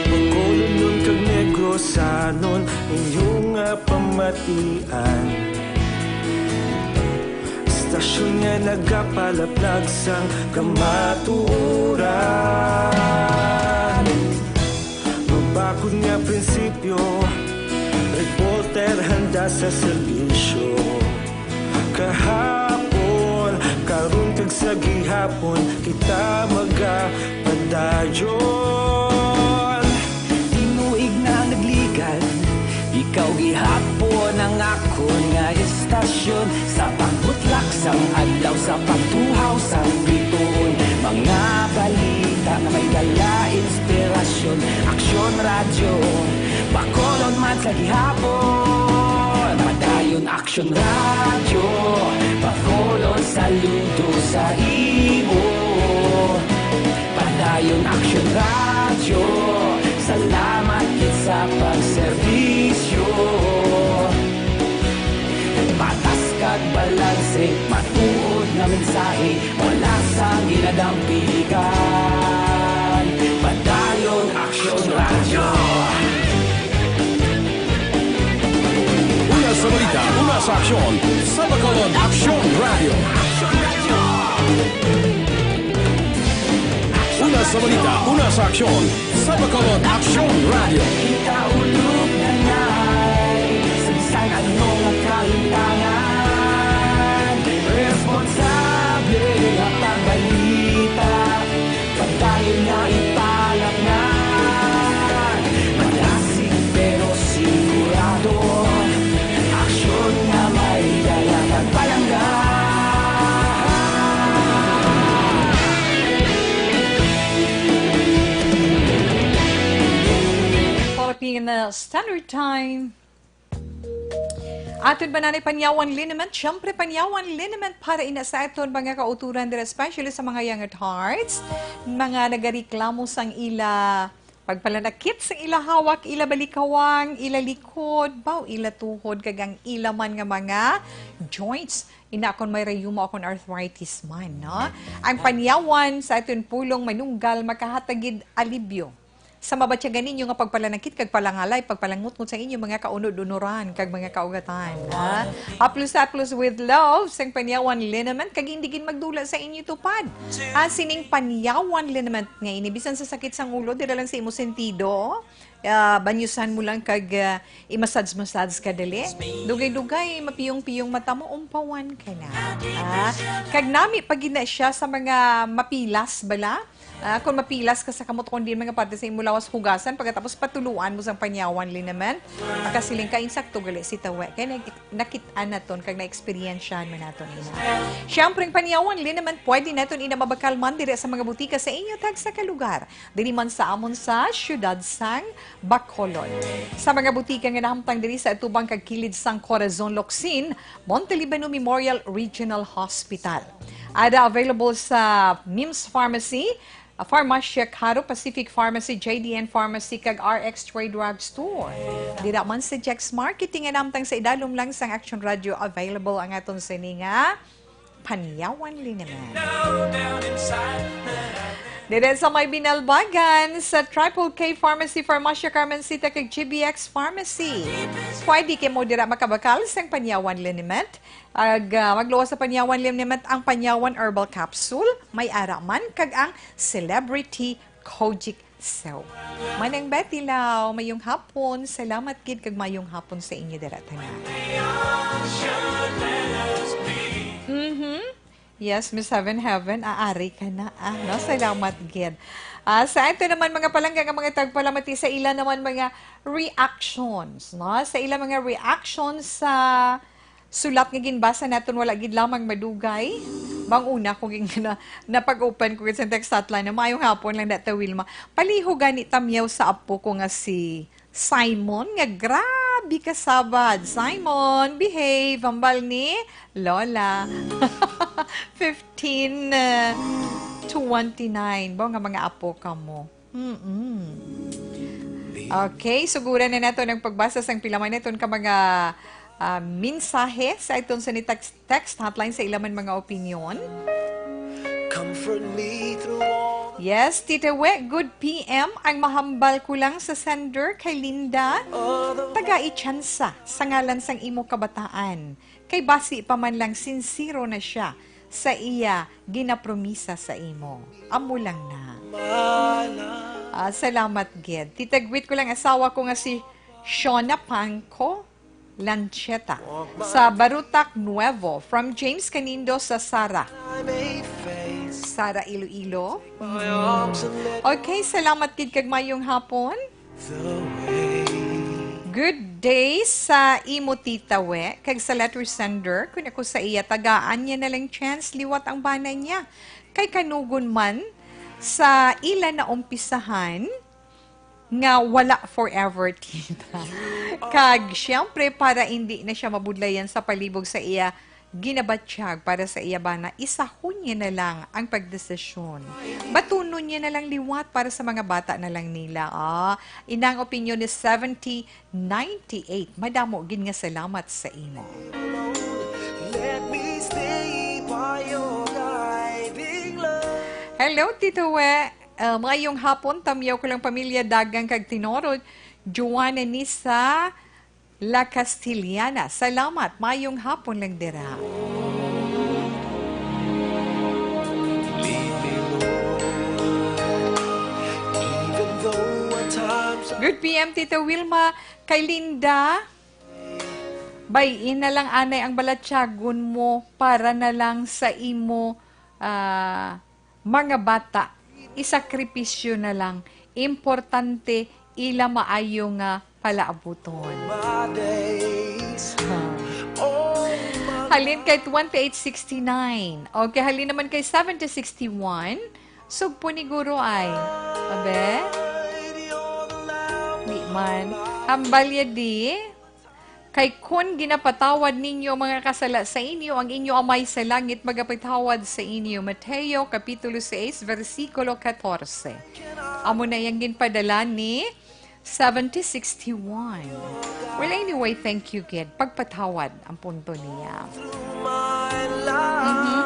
Bacolodnon kag Negrosanon, inyo nga pamatian. Istasyon nga nagapalaplag sang kamatuoran. Mabakod nga prinsipyo, reporter handa sa serbisyo. Kahapon, karon kag sa gihapon. Hapon kita magapadayon. Tinuig na ang nagligan, ikaw gihapon ang akon nga istasyon. Sa pagbutlak sang adlaw, sa pagtuhaw sang bituon, mga balita nga may dala inspirasyon. Aksyon Radyo, Bacolod man sa gihapon. Padayon Aksyon Radyo, Bacolod, saludo sa imo. Padayon Aksyon Radyo, salamat gid sa pagserbisyo. Patas kag balanse, matuod nga mensahe, wala sang ginadampigan. Padayon Aksyon Radyo. Una sa balita, una sa aksyon, sa Bacolod Aksyon Radyo. Una sa balita, una sa aksyon, sa Bacolod Aksyon Radyo. Kita ulog na ngay, sagsag ang mga kahintangan. Responsable nga pagbalita, padayon nga ipalatngan. Malasig pero sigurado, aksyon nga may dala kag palangga. Philippine Standard Time. Aton ba nanay Panyawan Liniment? Siyempre, Panyawan Liniment para ina sa aton mga kauturan dira, especially sa mga young at hearts, mga nagareklamo sang ila pagpalanakit sang ila hawak, ila balikawang, ila likod, baw ila tuhod, kag ang ila man nga mga joints. Ina kon may rayuma o kon arthritis man, no? Ang Panyawan sa aton pulong manunggal makahatag gid alibyo sa mabatyagan ninyo nga pagpalanakit kag palangalay, pagpalangutngot sa inyo mga kaunod-unuran kag mga kaugatan, ha? Haplos-haplos with love, sang Panyawan Liniment, kag hindi gid magdula sa inyo tupad. Ah, sining Panyawan Liniment nga ini, bisan sa sakit sang ulo, dira lang sa imo sentido, ah, banyusan mo lang kag, ah, i-massage-massage ka dali. Dugay-dugay, mapiyong-piyong mata mo, umpawan ka na. Ah, kag nami pa gid na siya sa mga mapilas bala. Ah, kung mapilas ka sa kamot o kon diin mga parte sa imo lawas, hugasan, pagkatapos patuluan mo sang Panyawan Liniment. Makasiling ka, insakto gali si Tawe. Kay nag-, nakit-an naton kag na-experiensyahan man naton ina. Siyempre, ang Panyawan Liniment, pwede naton ina mabakal man diri sa mga butika sa inyo tagsa ka lugar. Diri man sa amon sa siyudad sang Bacolod. Sa mga butika nga nahamtang diri sa atubang kag kilid sang Corazon Locsin, Monte Libano Memorial Regional Hospital. Ada available sa Mims Pharmacy, Farmacia Caro, Pacific Pharmacy, J D N Pharmacy, kag R X Trade Drug Store. Dira man sa Jex Marketing nga nahamtang sa idalom lang sang Action Radio, available ang aton sini nga Panyawan Liniment. Diri sa may Binalbagan, sa Triple K Pharmacy, Farmacia Carmencita, kag G B X Pharmacy. Pwede kay mo dira makabakal sang Panyawan Liniment. Ag, ah, magluwas sa Panyawan Liniment ang Panyawan Herbal Capsule, may ara man, kag ang Celebrity Kojic Soap. Manang Betty Lau, mayong hapon. Salamat gid kag mayong hapon sa inyo dira tanan. Mhm. Yes, Miss Heaven Heaven, aari ka na. Ah, no? Salamat gid. Ah, sa ato naman mga palangga nga mga tagpalamati sa ila naman mga reactions, no? Sa ila mga reactions sa sulat nga ginbasa naton, wala gid lamang madugay. Bang una ko ging na, napag-open ko gid sa text hotline na, "Maayong hapon lang, Data Wilma. Palihog gani tamyaw sa apo ko nga si Simon, nga grabe ka sabad. Simon, behave." Hambal ni Lola. Fifteen, uh, twenty-nine. Ba nga mga apo ka mo? Mm-mm. Okay, suguran na nato ang pagbasa sang pila man naton ka mga, ah, mensahe sa iton sa ni text, text hotline sa ila man mga opinyon. Comfort me through all. Yes, Tita We, good P M. Ang mahambal ko lang sa sender kay Linda, tagai tsansa sa ngalan sang imo kabataan. Kay basi pa man lang sinsero na siya sa iya ginapromisa sa imo. Amo lang na. Ah, salamat gid. Tita, greet ko lang asawa ko nga si Shona Pangco Lancheta sa Barutak Nuevo, from James Canindo sa Sara. Sara Iloilo. Okay, salamat gid kag mayong hapon. Good day sa imo, Tita We, kag sa letter sender. Kun ako sa iya, tagaan niya na lang chance liwat ang bana niya. Kay kanugon man sa ila naumpisahan nga wala forever, Tita. Kag siyempre, para hindi na siya mabudlayan sa palibog sa iya ginabatyag para sa iya bana, isahon niya na lang ang pagdesisyon. Batunon niya na lang liwat para sa mga bata na lang nila. Ah, inang opinyon ni seventy ninety-eight. Madamo gid nga salamat sa imo. Let me stay by your guiding love. Hello, Tito We. Ah, mayong hapon, tamyaw ko lang pamilya Dagang kag Tinorod. Joanna ni sa La Castellana. Salamat. Mayong hapon lang dira. Good P M, Tita Wilma. Kay Linda, bay-in na lang anay ang balatyagon mo para na lang sa imo, ah, mga bata. Isakripisyo na lang. Importante, ila maayo nga palaabuton. Halin kay twenty-eight sixty-nine. Okay, halin naman kay seventy sixty-one. Sugpo ni Guro ay. Abe? Di man. Hambal ya di. Kay kun ginapatawad ninyo ang mga kasala sa inyo, ang inyo Amay sa langit magapatawad sa inyo. Mateo, Kapitulo sais, bersikulo katorse. Amo na yang ginpadala ni seventy sixty-one. Well, anyway, thank you, kid. Pagpatawad ang punto niya. Mhm.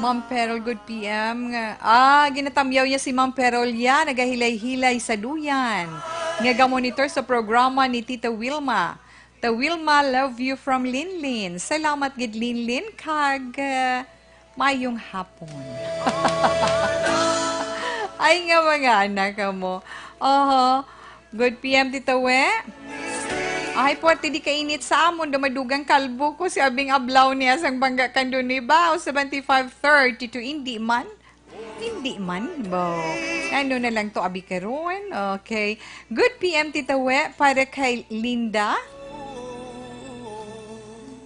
Ma'am Perol, good P M. Nga, ah, ginatamyaw niya si Ma'am Perol ya, nagahilay-hilay sa duyan. Nga gamonitor sa programa ni Tita Wilma. The Wilma, love you from Linlin. Salamat gid, Linlin, kag, uh, mayong hapon. Ay nga mga anak mo. Oho. Good P M, Tita We. Ay, puwerte di kainit sa amon. Dumadugang kalbo ko si abing ablaw niya sang bangga kandun ni ba? O seventy-five thirty-two. Hindi man. Hindi man, bo. Ano na lang to, abi, karon? Okay. Good P M, Tita We, para kay Linda.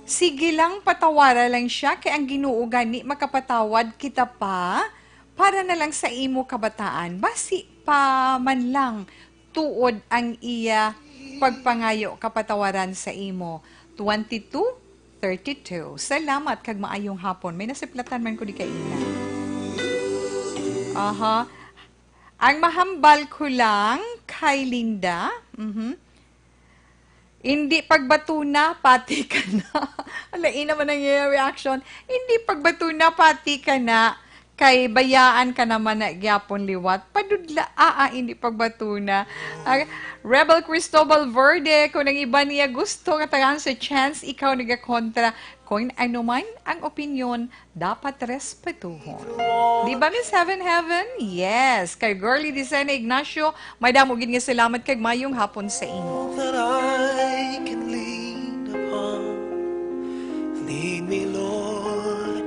Sige lang, patawara lang siya, kay ang Ginoo gani makapatawad kita pa, para na lang sa imo kabataan. Basi pa man lang tuod ang iya pagpangayo kapatawaran sa imo. Twenty-two thirty-two. Salamat kag maayong hapon. May nasiplatan man ko di kaina. Aha. Ang mahambal ko lang kay Linda, mhm. Hindi pagbatuna, pati ka na. Alain naman ang iyang reaction. Hindi pagbatuna, pati ka na. Kay bayaan ka naman na gyapon liwat. Padudla, ah, ah, hindi pagbatuna. Ah, Rebel Cristobal Verde, kung ang iba niya gusto nga tagaan sa chance, ikaw nagakontra. Kung ano man ang opinyon, dapat respetuhon. Di ba, Miss Heaven Heaven? Yes. Kay Girly Dicena Ignacio, madamo gid nga salamat kag mayong hapon sa imo. That I can lean upon. Lead me, Lord.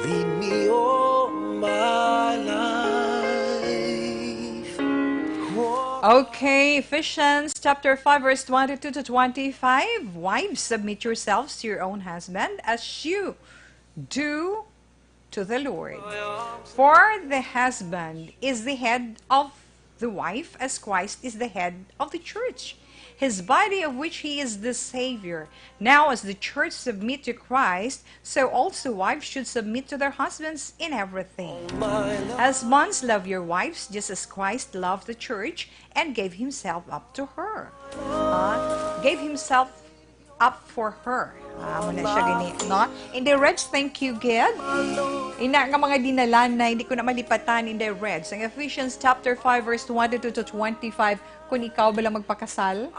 Lead me all my life. Okay, Ephesians chapter five, verse twenty-two to twenty-five. Wives, submit yourselves to your own husband as you do to the Lord. For the husband is the head of the wife, as Christ is the head of the church, his body, of which he is the Savior. Now, as the church submit to Christ, so also wives should submit to their husbands in everything. Husbands, love your wives, just as Christ loved the church and gave himself up to her. Ah, gave himself up for her. Ah, amo na siya gani, no? In the Reds, thank you, gid. Ina nga mga dinalan na hindi ko na malipatan in the Reds. Ang Ephesians chapter five, verse twenty-two to twenty-five, kung ikaw bala magpakasal.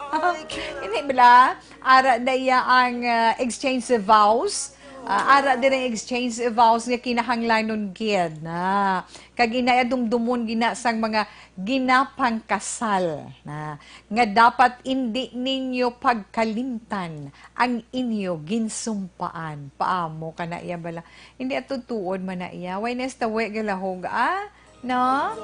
Hindi bala, ara na iya ang, ah, exchange of vows. Ah, ara diri ang exchange vows nga kinahanglanon gid na. Kag inaya dumdumon gina sang mga ginapangkasal na, nga dapat indi ninyo pagkalimtan ang inyo ginsumpaan. Paamo ka na iya bala? Hindi ato tuod man na iya. Why nesta we galahog, ah? No?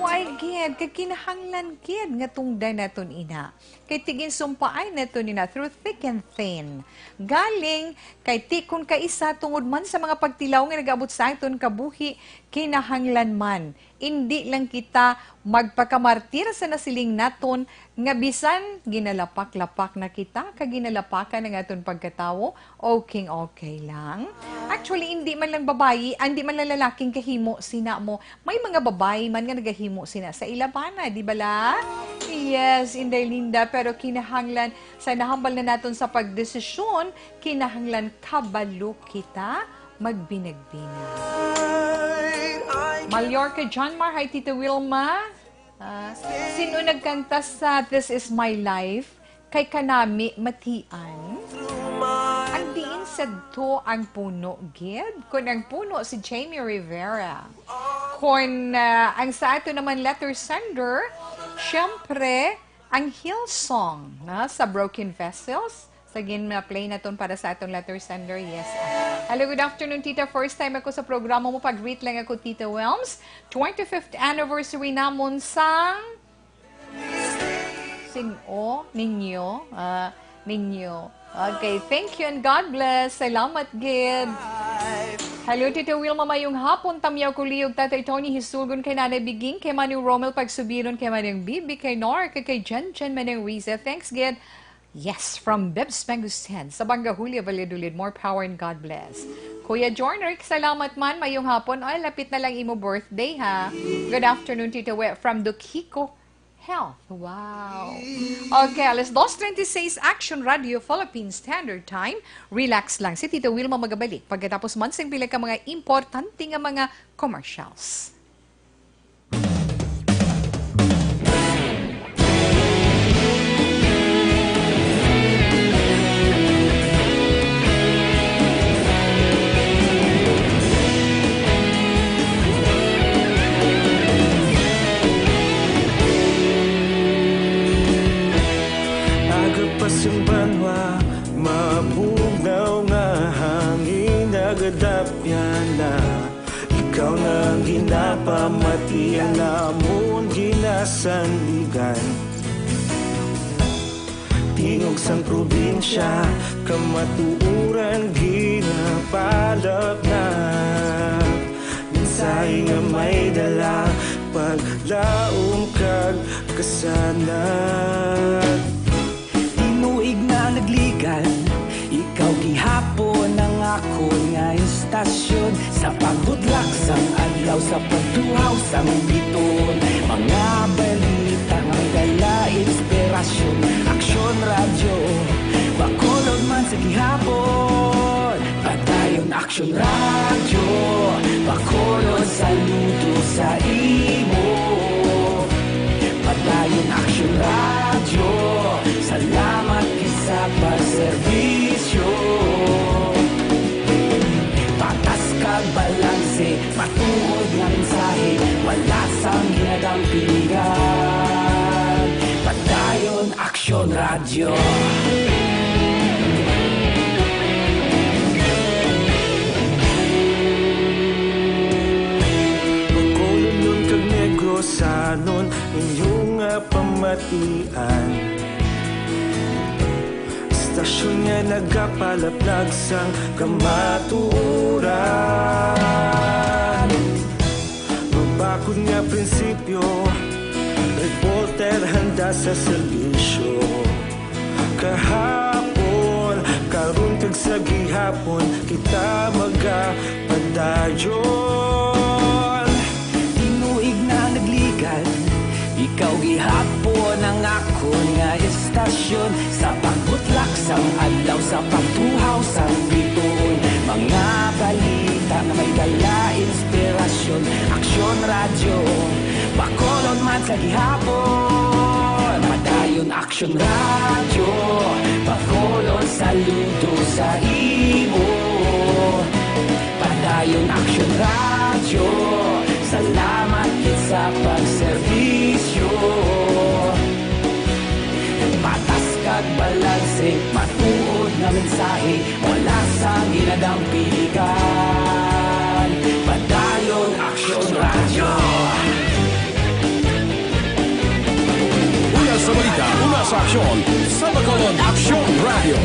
Why gid? Kay kinahanglan gid nga tungdan naton ina. Kay tiginsumpaan naton ina through thick and thin. Galing kay ti kon kaisa tungod man sa mga pagtilaw nga nag-abot sa aton kabuhi, kinahanglan man. Indi lang kita magpakamartir sa nasiling naton nga bisan ginalapak-lapak na kita kag ginalapakan ang aton pagkatawo, okay, okay lang. Actually, hindi man lang babayi, ah, hindi man lang lalaking kahimo sina mo. May mga babayi man nga nagahimo sina sa ilabana, di bala? Yes, Inday Linda, pero kinahanglan sa nahambal na naton sa pagdesisyon, kinahanglan kabalo kita magbinagbinag. Mallorca, John Mar, hi, Tita Wilma. Ah, sino nagkanta sa This Is My Life? Kay kanami matian? Ang diin sadto ang puno, gid? Kun ang puno si Jamie Rivera. Kun, ah, ang sa ato naman letter sender, syempre, ang Hillsong, na, sa Broken Vessels. Sa gin-play naton para sa aton letter sender, yes. Hello, good afternoon, Tita. First time ako sa programa mo. Pag-greet lang ako, Tita Wilms. Twenty-fifth anniversary namon sang Sin-o? Ninyo? Ah, ninyo. Okay, thank you and God bless. Salamat gid. Hello, Tita Wilma. Mayong hapon, Tamyaw Kuliog, Tatay Tony Hisulgon, kay Nanay Biging, kay Manong Romel Pagsubiron, kay Manong Bibi, kay Nor, kay, kay Jen Jen, Manong Riza. Thanks gid. Yes, from Bebs Pangusen, sa Bangahulya, Valladolid. More power and God bless. Kuya Jornrick, salamat man. Mayong hapon. Oy, lapit na lang imo birthday, ha? Good afternoon, Tita We, from Dukico Health. Wow. Okay, alas dos treinta y seis, Action Radio Philippine Standard Time. Relax lang. Si Tita Wilma magabalik pagkatapos man sing pila ka mga importante nga mga commercials. Aga pa sing banwa, mabugnaw nga hangin, nagadapyan na. Ikaw na ang ginapamati, ang amon ginasandigan. Tingog sang probinsya, kamatuoran ginapalapnap. Mensahe nga may dala, paglaom kag kasanag. Tinuig na nagligan, ikaw gihapon ang akon nga istasyon. Sa pagbutlak sang adlaw, sa pagtuhaw sang bituon, mga balita nga may dala inspirasyon. Aksyon Radyo, Bacolod man sa gihapon. Padayon Aksyon Radyo, Bacolod, saludo sa imo. Padayon Aksyon Radyo, salamat gid sa pagserbisyo. Patas kag balanse, matuod nga mensahe, wala sang ginadampingan. Padayon Aksyon Radyo. Bacolodnon kag Negrosanon, inyo nga pamatian. Istasyon nga nagapalaplag sang kamatuoran. Mabakod nga prinsipyo, reporter handa sa serbisyo. Kahapon, karon kag sa gihapon, kita magapadayon. Tinuig na nagligan, ikaw gihapon ang akon nga istasyon. Sa pagbutlak sang adlaw, sa pagtuhaw sang bituon, mga balita nga may dala inspirasyon. Aksyon Radyo, Bacolod man sa gihapon. Padayon Aksyon Radyo, Bacolod, saludo sa imo. Ayon Aksyon Radyo, salamat gid sa pagserbisyo. Patas kag balanse, matuod nga mensahe, wala sang ginadampiligan. Padayon Aksyon Radyo. Una sa balita, una sa aksyon, sa Bacolod Aksyon Radyo.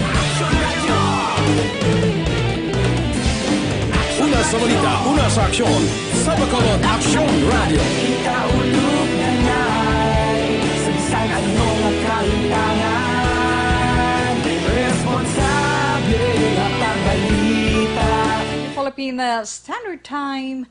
Una sa balita, una sa aksyon, sa Bacolod Aksyon Radyo. Kita ulog na nay, sa bisan ano nga kahintangan, responsable nga pagbalita. Philippine Standard Time.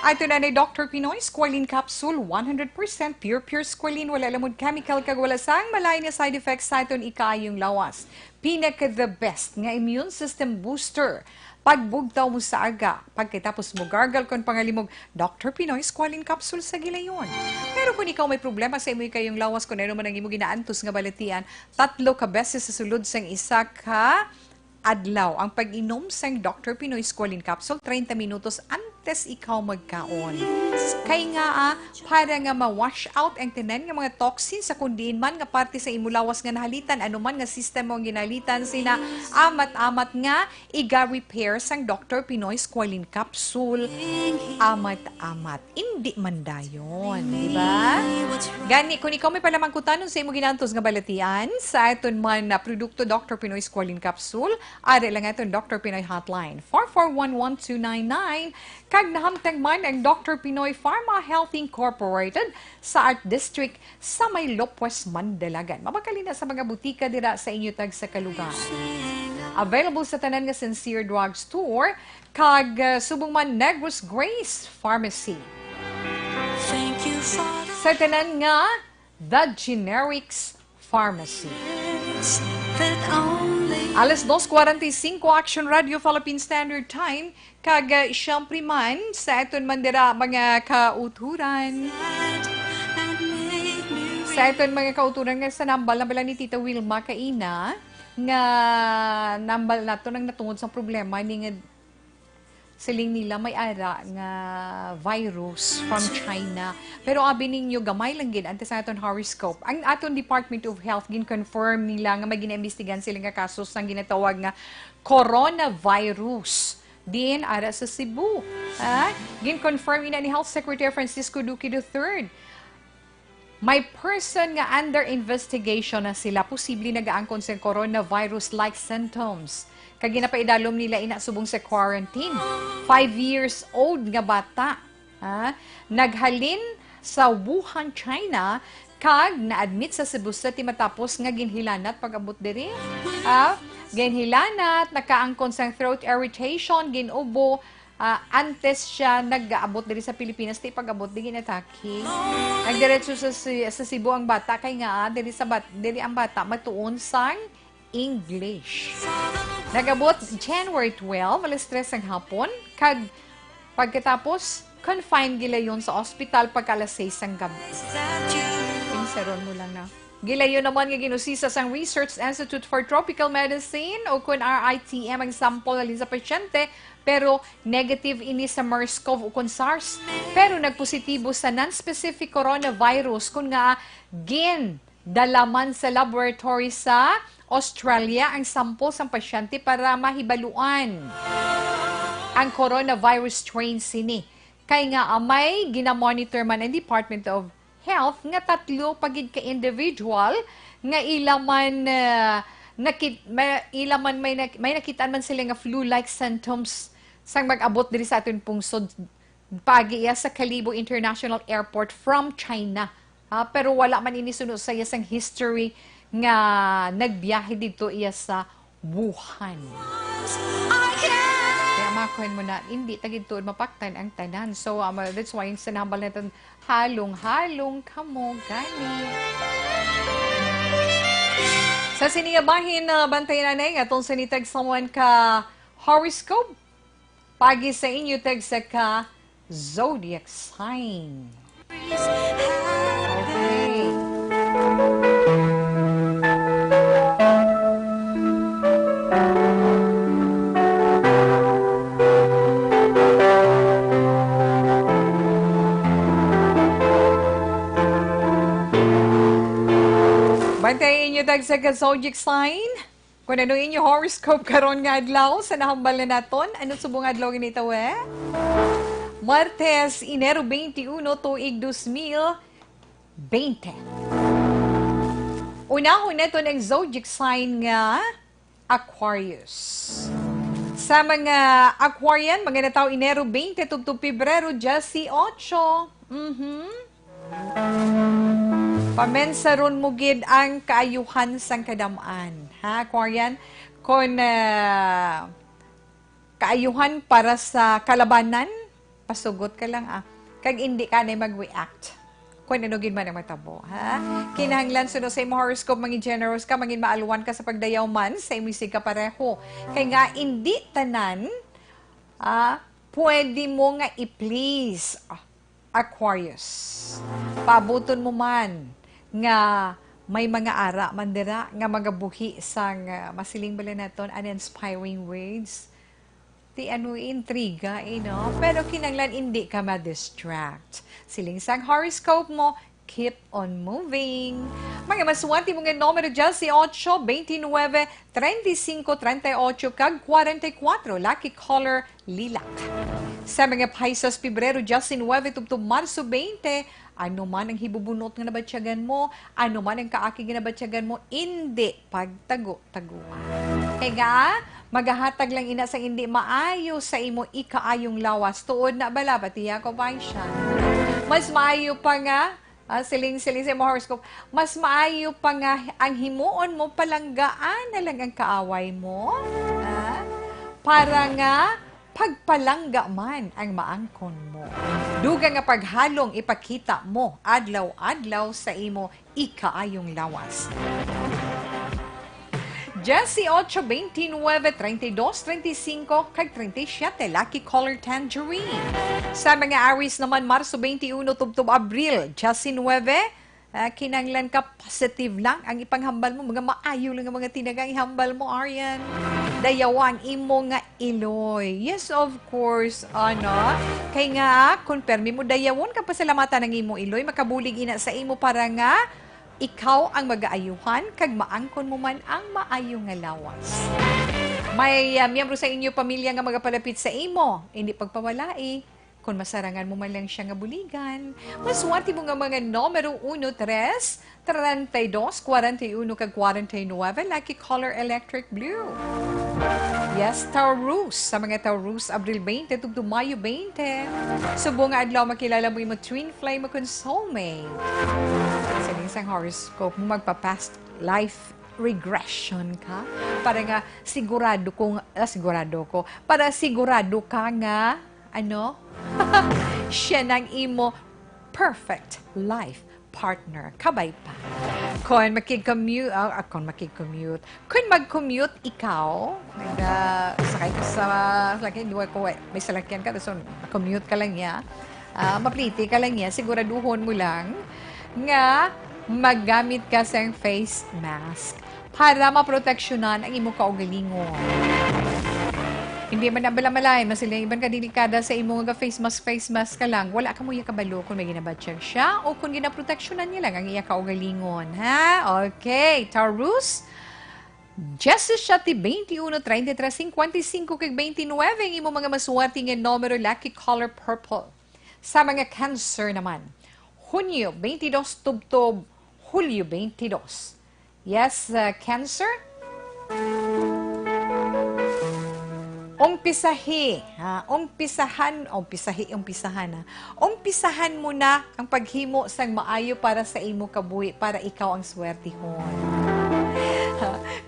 Ato na ni Doctor Pinoy Squalene Capsule, one hundred percent pure, pure squalene, wala lamod chemical, kag wala sang malain nga side effects sa aton ikaayong lawas. Pinaka the best nga immune system booster. Pagbugtaw mo sa aga, pagkatapos mo gargle kon pangalimog, Doctor Pinoy Squalene Capsule sa gilayon. Pero kung ikaw may problema sa imo ikayong lawas, kung ano man ang imo ginaantos nga balatian, tatlo ka beses sa sulod sang isa ka adlaw ang pag-inom sang Doctor Pinoy Squalene Capsule treinta minutos antes ikaw magkaon. Kay nga, ah, para nga ma-wash out ang tanan nga mga toxin sa kun diin man nga parte sa imo lawas nga nahalitan, ano man nga sistema ang ginahalitan, sina amat-amat nga iga-repair sang Doctor Pinoy Squalene Capsule. Amat-amat. Indi man dayon, di ba? Gani, kung ikaw may palamangkutanon sa imo ginantos nga balatian, sa aton man na produkto, Doctor Pinoy Squalene Capsule, ari lang aton Doctor Pinoy Hotline, four four one one two nine nine, kag nahamtang man ang Doctor Pinoy Pharma Health Incorporated sa Art District sa may Lopez, Mandalagan. Mabakal na sa mga butika dira sa inyo tagsa ka lugar. Available sa tanan nga Sincere Drug Store, kag, uh, subong man Negros Grace Pharmacy. Thank you, Father. Sa tanan nga The Generics Pharmacy. That only Alas dos cuarenta y cinco, Action Radio Philippine Standard Time, kag, uh, siyempre man, sa aton man dira mga kauturan. Sa aton mga kauturan nga sa nambal, nambal ni Tita Wilma kaina, nga nambal nato nang natungod sa problema ni nga siling nila may ara nga virus from China. Pero abi ninyo, gamay lang gid, antes sa aton horoscope. Ang aton Department of Health, gin-confirm nila nga may ginaimbestigahan sila nga kaso sang ginatawag nga coronavirus. Din ara sa Cebu. Ha? Gin-confirm ina ni Health Secretary Francisco Duque the third. May person nga under investigation na sila, posible nagaangkon sa coronavirus-like symptoms. Kag ginapaidalom nila ina subong sa quarantine. Five years old nga bata, ha? Naghalin sa Wuhan, China, kag na-admit sa Cebu City matapos nga ginhilanat pag-abot diri. Ah, ginhilanat, nakaangkon sang throat irritation, gin-ubo, ah, antes siya nag-aabot diri sa Pilipinas, ti pag-abot di ginatake. Nagdiretso sa, sa, sa Cebu ang bata kay nga, ah, diri sa bat-, diri ang bata matuon sang English. Nag-abot January twelve, alas tres sang hapon, kag pagkatapos, confined gilayon sa ospital pagka alas sais sang gabi. Pinsaron mo lang na. Gilayon naman nga ginusisa sang Research Institute for Tropical Medicine, o kun R I T M, ang sample halin sa pasyente, pero negative ini sa MERS-CoV o kun SARS. Pero nagpositibo sa non-specific coronavirus, kun nga gin dala man sa laboratory sa Australia ang sample sang pasyente para mahibaluan ang coronavirus strain sini. Kay nga, ah, may ginamonitor man ang Department of Health nga tatlo pa gid ka individual nga ila man, ah, nakit-, may, ila man may nak-, may nakitaan man sila nga flu-like symptoms sang mag-abot diri sa aton pungsod. Paagi iya sa Kalibo International Airport from China. Ha, pero wala man ini suno sa iya sang history nga nagbiyahe didto iya sa Wuhan. Kaya makuhan mo na, hindi ta gid tuod mapaktan ang tanan. So, um, that's why yung sinambal natin, halong-halong kamo gani. Sa sini nga bahin, ah, bantayan na nga atong sinitag someone ka horoscope. Pagi sa inyo tagsa ka zodiac sign. Okay. Kay inyo tagsa ka zodiac sign, kung ano inyo horoscope karon nga adlaw sa nahambal na naton, ano subong adlaw gani ito, eh? Martes, Enero twenty-one, tuig dos mil bente. Unahon naton ang zodiac sign nga Aquarius. Sa mga Aquarian, mga natawo Enero twenty tubtob Pebrero diyes otso. Mhm. Pamensaron mo gid ang kaayuhan sang kadam-an. Ha, Aquarian? Kon, ah, kaayuhan para sa kalabanan, pasugot ka lang, ah. Kag indi ka na mag-react. Kung ano gid man ang matabo, ha? Kinahanglan suno sa imo horoscope, mangin generous ka, mangin maalwan ka sa pagdayaw man sa imo sig kapareho. Kay nga, indi tanan, ah, pwede mo nga i-please. Ah, Aquarius, paabuton mo man nga may mga ara man dira nga magabuhi sang, ah, masiling bala naton, uninspiring words. Ti ano, intriga, eh, no? Pero kinahanglan indi ka ma-distract. Siling sang horoscope mo, keep on moving. Mga maswerte mo nga numero, diyes otso, twenty-nueve, treinta y cinco, treinta y ocho, kag kwarenta y kuwatro. Lucky color, lilac. Sa mga Pisces, Pebrero diyes nuebe tubtob Marso twenty, ano man ang hibubunot nga nabatyagan mo, ano man ang kaakig nga nabatyagan mo, indi pagtago-taguan. Kay nga, magahatag lang ina sa indi maayo sa imo ikaayong lawas. Tuod na bala, batiya ko pa siya. Mas maayo pa nga, ah, siling, siling sa imo horoscope, mas maayo pa nga ang himuon mo, palanggaan na lang ang kaaway mo, ah, para nga pagpalangga man ang maangkon mo. Dugang nga paghalong ipakita mo adlaw-adlaw sa imo ikaayong lawas. Diyes otso, twenty-nuebe, treinta y dos, treinta y cinco, kag treinta y siete, lucky color tangerine. Sa mga Aries naman, Marso twenty-uno tubtob Abril diyes nuebe, ah, kinahanglan ka positive lang ang ipanghambal mo. Mga maayo lang ang mga tinagang ihambal mo, Arian. Dayawa ang imo nga iloy. Yes, of course, ano? Kay nga, kung permi mo dayawon kag pasalamatan ang imo iloy, makabulig ina sa imo para nga ikaw ang magaayuhan kag maangkon mo man ang maayo nga lawas. May, ah, miyembro sa inyo pamilya nga magapalapit sa imo, hindi pagpawalai. Kon masarangan mo man lang siya nga buligan, maswerte mo nga mga numero uno, tres, treinta y dos, cuarenta y uno, kag cuarenta y nueve, lucky color electric blue. Yes, Taurus. Sa mga Taurus, Abril twenty tubtob Mayo twenty. Subong nga adlaw, makilala mo imo twin flame o kon soulmate. Sa sang horoscope mo, magpa-past life regression ka para nga sigurado ko nga, ah, sigurado ko, para sigurado ka nga, ano, siya nang imo perfect life partner. Kabay pa. Kon makig-commute, ah, ah, kon makig-commute, kon mag-commute ikaw, nag, ah, sakay ka sa, lagi, di ko, may salakyan ka, tapos commute ka lang niya, ah, mapliti ka lang niya, siguraduhon mo lang nga maggamit ka sang face mask para maproteksyonan ang imo kaugalingon. Hindi man na bala malain, mas sila iban ka delikada sa imo nga face mask, face mask ka lang. Wala ka mo iya kabalo kung may ginabatyag siya o kung ginaproteksyonan niya lang ang iya kaugalingon, ha? Okay, Taurus, diyes siyete, twenty-uno, treinta y tres, cincuenta y cinco, kag twenty-nueve ang imo mga maswerte nga numero, lucky color purple. Sa mga Cancer naman, Hunyo twenty-dos tubtob Hulyo twenty-dos. Yes, uh, Cancer? Umpisahi, ha? Umpisahan, umpisahi, umpisahan, ha? Umpisahan mo na ang paghimo sang maayo para sa imo kabuhi, para ikaw ang swertihon.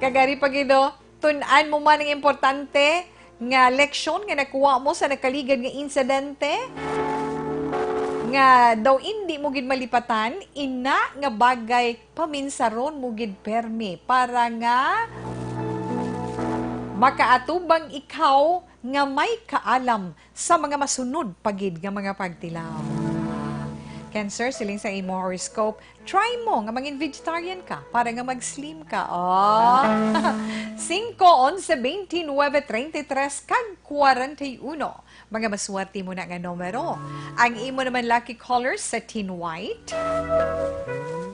Kagari pa gid, oh, tun-an mo man ang importante nga leksyon nga nakuha mo sa nakaligad nga insidente, nga daw indi mo gid malipatan, ina nga bagay paminsaron mo gid permi para nga makaatubang ikaw nga may kaalam sa mga masunod pa gid nga mga pagtilaw. Cancer, siling sa imo horoscope, try mo nga mangin vegetarian ka para nga mag-slim ka. Oh. Cinco, once, twenty-nueve, treinta y tres, kag kwarenta y uno. Mga maswerte mo na nga numero. Ang imo naman lucky color, satin white.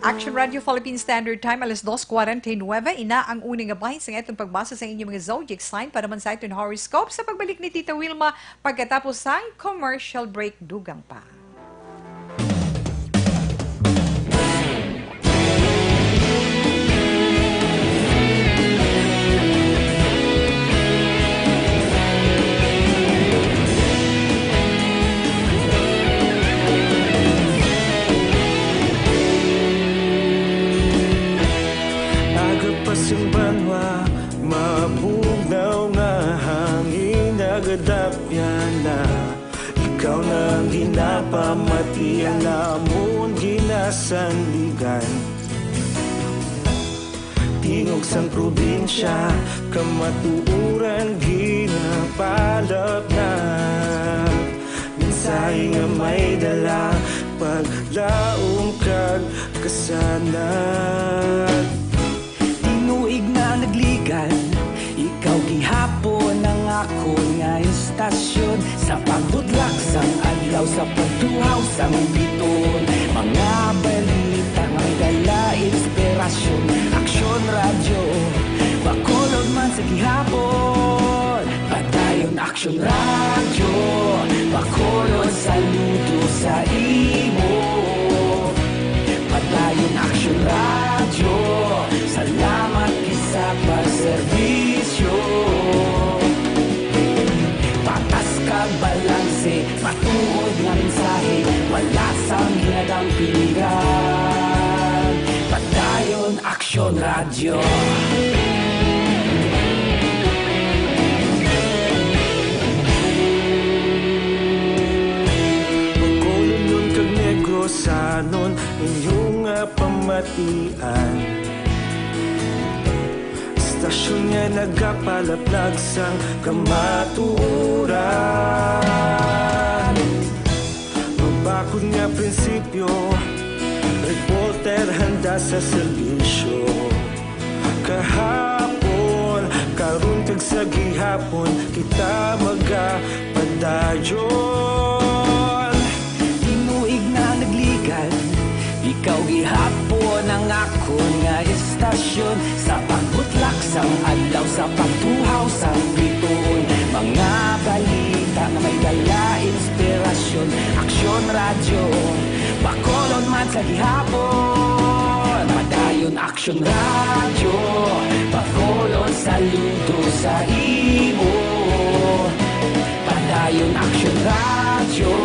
Action Radio Philippine Standard Time, alas dos kwarenta y nuebe. Ina ang una nga bahin sang aton pagbasa sa inyong mga zodiac sign para man sa aton horoscope sa pagbalik ni Tita Wilma pagkatapos sang commercial break. Dugang pa. Aga pa sing banwa, mabugnaw nga hangin nagadapyan na. Ikaw na ang ginapamatian namon ginasandigan. Tingog sang probinsya, kamatuoran ginapalapnag. Mensahe nga may dala, paglaom kag kasanag. Tinuig nga nagligan, ikaw gihapon ang akon nga istasyon. Sa pagbutlak sang adlaw, sa pagtuhaw sang biton, mga balita nga may dala inspirasyon. Aksyon Radyo, Bacolod man sa gihapon. Padayon Aksyon Radyo, Bacolod, saludo sa imo. Padayon Aksyon Radyo, salamat gid sa pagserbisyo. Patas kag balanse, matuod nga mensahe, wala sang ginadampigan. Padayon Aksyon Radyo. Bacolodnon kag Negrosanon, inyo nga pamatian. Istasyon nga nagapalaplag sang kamatuoran. Mabakod nga prinsipyo, reporter handa sa serbisyo. Kahapon, karon kag sa gihapon, kita magapadayon. Tinuig nga nagligan, ikaw gihapon ang akon nga istasyon. Sa pagbutlak sang adlaw, sa pagtuhaw sang bituon, mga balita nga may dala inspirasyon. Aksyon Radyo, Bacolod man sa gihapon. Padayon Aksyon Radyo, Bacolod, saludo sa imo. Padayon Aksyon Radyo,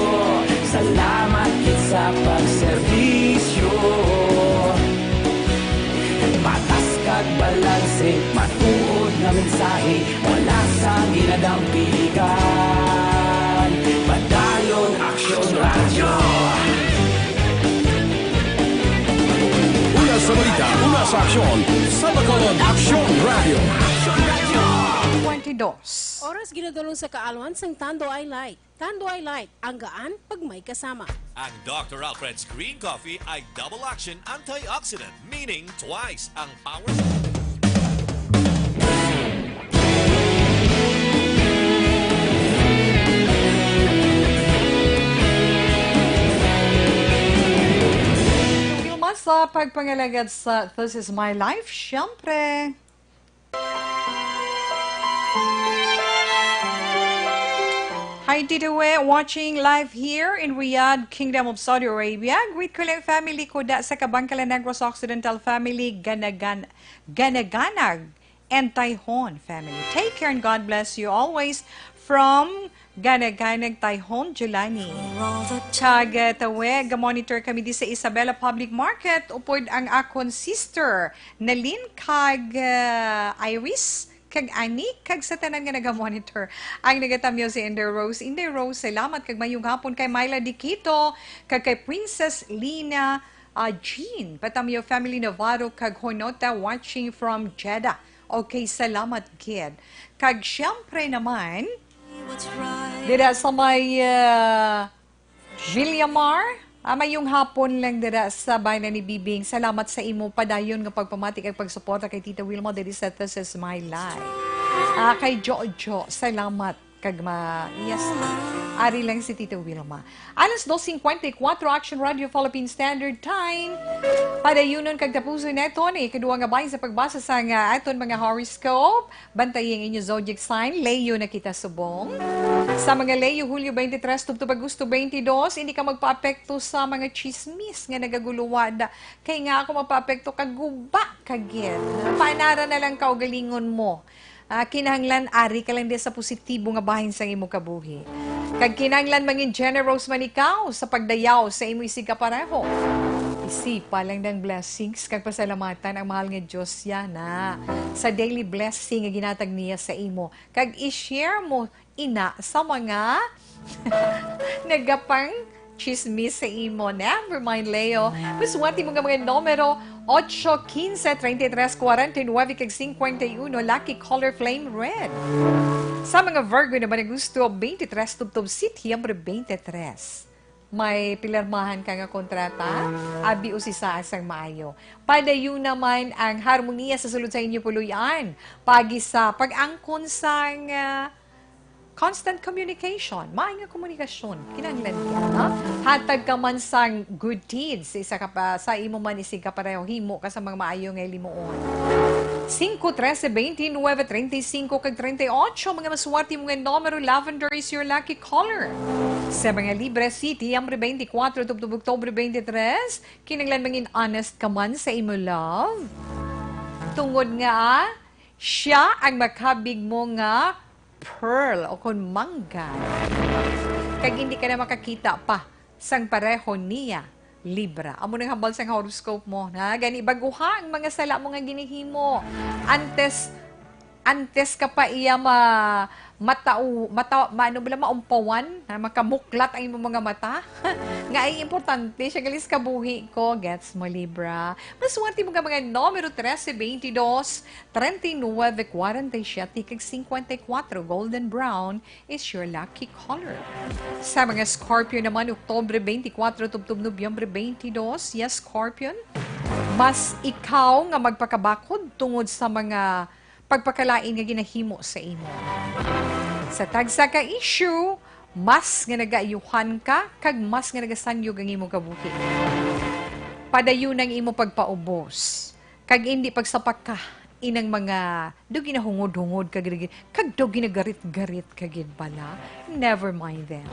salamat gid sa pagserbisyo. Patas kag balanse, matuod nga mensahe, wala sang ginadampigan. Padayon Aksyon Radyo. Una sa balita, una sa aksyon, sa Bacolod, Aksyon Radyo. Twenty-dos. Oras ginadulong sa kaalwan sang Tanduay Light. Tanduay Light, ang gaan pag may kasama. Ang Doctor Alfred's Green Coffee ay double action antioxidant, meaning twice ang power. Wilma sa pagpangalagad sa This Is My Life, siyempre. Hi, Didawe, watching live here in Riyadh, Kingdom of Saudi Arabia. Greet ko lang family ko da sa Kabangkalan Negros Occidental family, Ganagan, Ganaganag, and Tayhon family. Take care and God bless you always. From Ganaganag, Tayhon, Julani. Kag, uh, tawe, ga-monitor kami di sa Isabela Public Market, upod ang akon sister, Nalin kag, uh, Iris, kag Ani, kag sa tanan nga naga-monitor. Ang nagatamyaw si Inday Rose. Inday Rose, salamat kag mayong hapon kay Myla Diquito, kag kay Princess Lina, uh, Jean. Patamyaw family Navarro kag Honota watching from Jeddah. Okay, salamat gid. Kag siyempre naman, dira sa may, uh, Villamar, ah, mayong hapon lang dira sa bayan ni Bibing. Salamat sa imo padayon nga pagpamati kag pagsuporta kay Tita Wilma diri sa This Is My Life. Ah, kay Jojo, salamat kag ma-, yes. Ari lang si Tita Wilma. Alas dos cincuenta y cuatro, Action Radio Philippine Standard Time. Padayunon kag tapuson naton ang ikaduha nga bahin sa pagbasa sang, ah, aton mga horoscope. Bantayi ang inyo zodiac sign. Leo na kita subong. Sa mga Leo, Hulyo twenty-three tubtob Agosto twenty-dos, hindi ka magpaapekto sa mga chismis nga nagaguluwad. Kay nga ako mapaapekto ka, guba ka gid. Paanara na lang kaugalingon mo. Ah, kinahanglan ari ka lang di sa positibo nga bahin sang imo kabuhi. Kag kinahanglan mangin generous man ikaw sa pagdayaw sa imo isigkapareho. Isipa lang ang blessings kag pasalamatan ang mahal nga Dios yana sa daily blessing nga ginatag niya sa imo. Kag i-share mo ina sa mga nagapang chismis sa imo. Never mind, Leo. Maswerte mo nga mga numero, ocho, quince, treinta y tres, cuarenta y nueve, kag cincuenta y uno. Lucky color, flame red. Sa mga Virgo naman, Agosto twenty-three tubtob Setyembre twenty-three. May pinirmahan ka nga kontrata? Abi usisa sang maayo. Padayon naman ang harmonia sa sulod sa inyo puloy-an. Paagi sa pag-angkon sang, ah, constant communication, maay nga komunikasyon, kinahanglan niya, ha? Hatag ka man sang good deeds sa isa ka pa, sa imo man isigkapareho, himo ka sa mga maayo nga hilimuon. Cinco, trece, veintinueve, treinta y cinco, kag treinta y ocho, mga maswerte mo nga numero, lavender is your lucky color. Sa mga Libra, Setyembre twenty-four tubtob Oktubre twenty-three, kinahanglan mangin honest ka man sa imo love. Tungod nga, ah, siya ang makabig mo nga pearl o kon manggad. Kag hindi ka na makakita pa sang pareho niya, Libra. Amo nang hambal sang horoscope mo, ha? Gani, baguha ang mga sala mo nga ginahimo. Antes, antes ka pa iya ma-, matao-, mata-, ma-, ano bala, maumpawan, ha? Makamuklat ang imong mga mata. Nga ay importante siya, galis kabuhi ko. Gets mo, Libra? Maswerte mo nga mga numero trese, veintidós, treinta y nueve, cuarenta y siete, kag cincuenta y cuatro. Golden brown is your lucky color. Sa mga Scorpio naman, Oktubre twenty-four tubtob Nobyembre twenty-two, yes, Scorpion, mas ikaw nga magpakabakod tungod sa mga pagpakalain nga ginahimo sa imo. Sa tagsa ka issue, mas nga nagaayuhan ka kag mas nga nagasanyog ang imo kabuhi. Padayon ang imo pagpaubos. Kag indi pagsapak ka inang mga daw ginahungod-hungod ka gid, kag daw ginagarit-garit ka gid bala. Never mind them.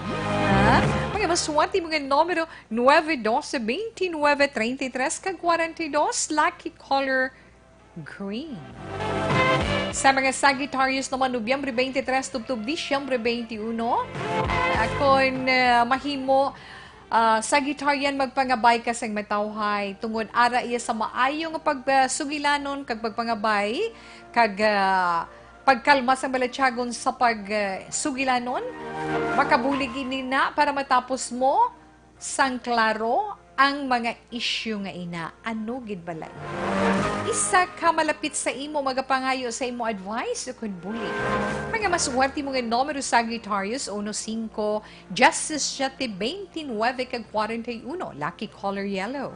Ha? Mga maswerte mo nga numero, nueve, doce, veintinueve, treinta y tres, kag cuarenta y dos, lucky color green. Sa mga Sagittarius naman, Nobyembre twenty-three tubtob Disyembre twenty-one, ah, kon, ah, mahimo, ah, Sagittarian, magpangabay ka sang matawhay, tungod ara iya sa maayo nga pagsugilanon kag pagpangabay, kag, ah, pagkalma sang balatyagon sa pag, ah, sugilanon. Makabulig ini na para matapos mo sang klaro ang mga isyu nga ina. Ano gid bala ini? Isa ka malapit sa imo magapangayo sa imo advice ukon bulig. Mga maswerte mo nga numero, Sagittarius, uno, cinco, diecisiete, veintinueve, kag cuarenta y uno. Lucky color yellow.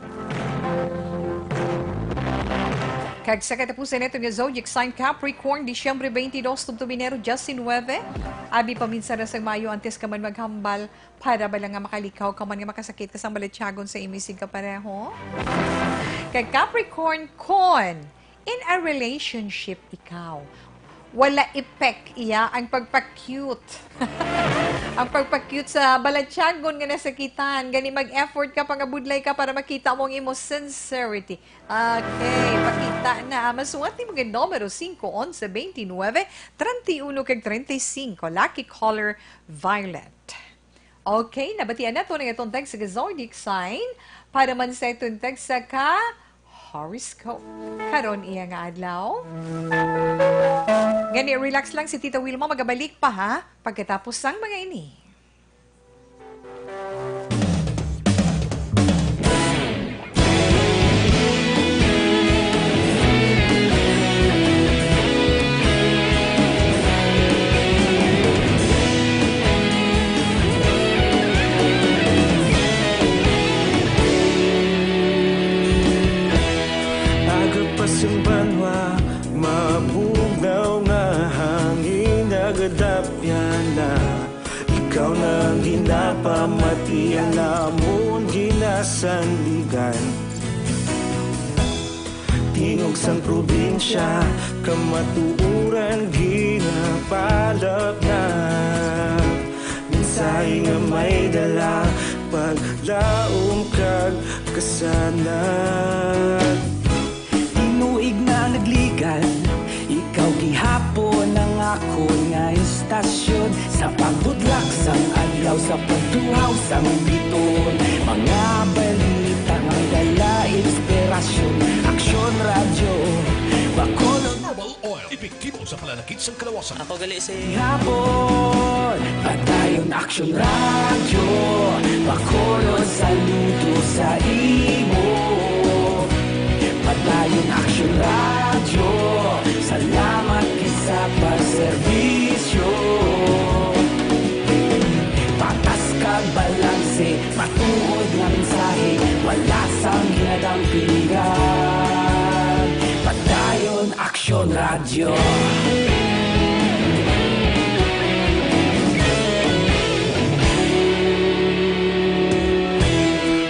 Kag sa katapusan nato nga zodiac sign, Capricorn, Disyembre twenty-dos tubtob Enero diecinueve. Abi, paminsan na sang maayo antes ka man maghambal, para bala nga makalikaw ka man nga makasakit ka sang balatyagon sa imo isigkapareho. Kag Capricorn, kon in a relationship ikaw, wala effect iya ang pagpa-cute. Ang pagpa-cute sa balatyagon nga nasakitan. Gani, mag-effort ka, pangabudlay ka para makita mo ang imo sincerity. Okay, pakita na. Maswerte mo nga numero, singko, onse, veintinueve, treinta y uno, kag treinta y cinco. Lucky color, violet. Okay, nabatian nato ang atong tagsa ka zodiac sign. Para man sa atong tagsa ka horoscope karon iya nga adlaw. Gani, relax lang si Tita Wilma, magabalik pa, ha, pagkatapos sang mga ini. Aga pa sing banwa, mabugnaw nga hangin, nagadapyan na. Ikaw Ang ginapamatian namon ginasandigan. Tingog sang probinsya, kamatuoran ginapalapnap. Mensahe nga may dala, paglaom kag kasanag. Tinuig na nagligad, ikaw gihapon ang akon nga istasyon. Sa pagbutlak sang adlaw, sa pagtuhaw sang bituon, mga balita nga dala inspirasyon. Aksyon Radyo Bacolod. Herbal Oil, epektibo sa pananakit sang kalawasan. Ako gali si Gihapon, padayon Aksyon Radyo, Bacolod, saludo sa imo. Padayon Aksyon Radyo, salamat gid sa pagserbisyo. Patas kag balanse, matuod nga mensahe, wala sang ginadampingan. Padayon Aksyon Radyo.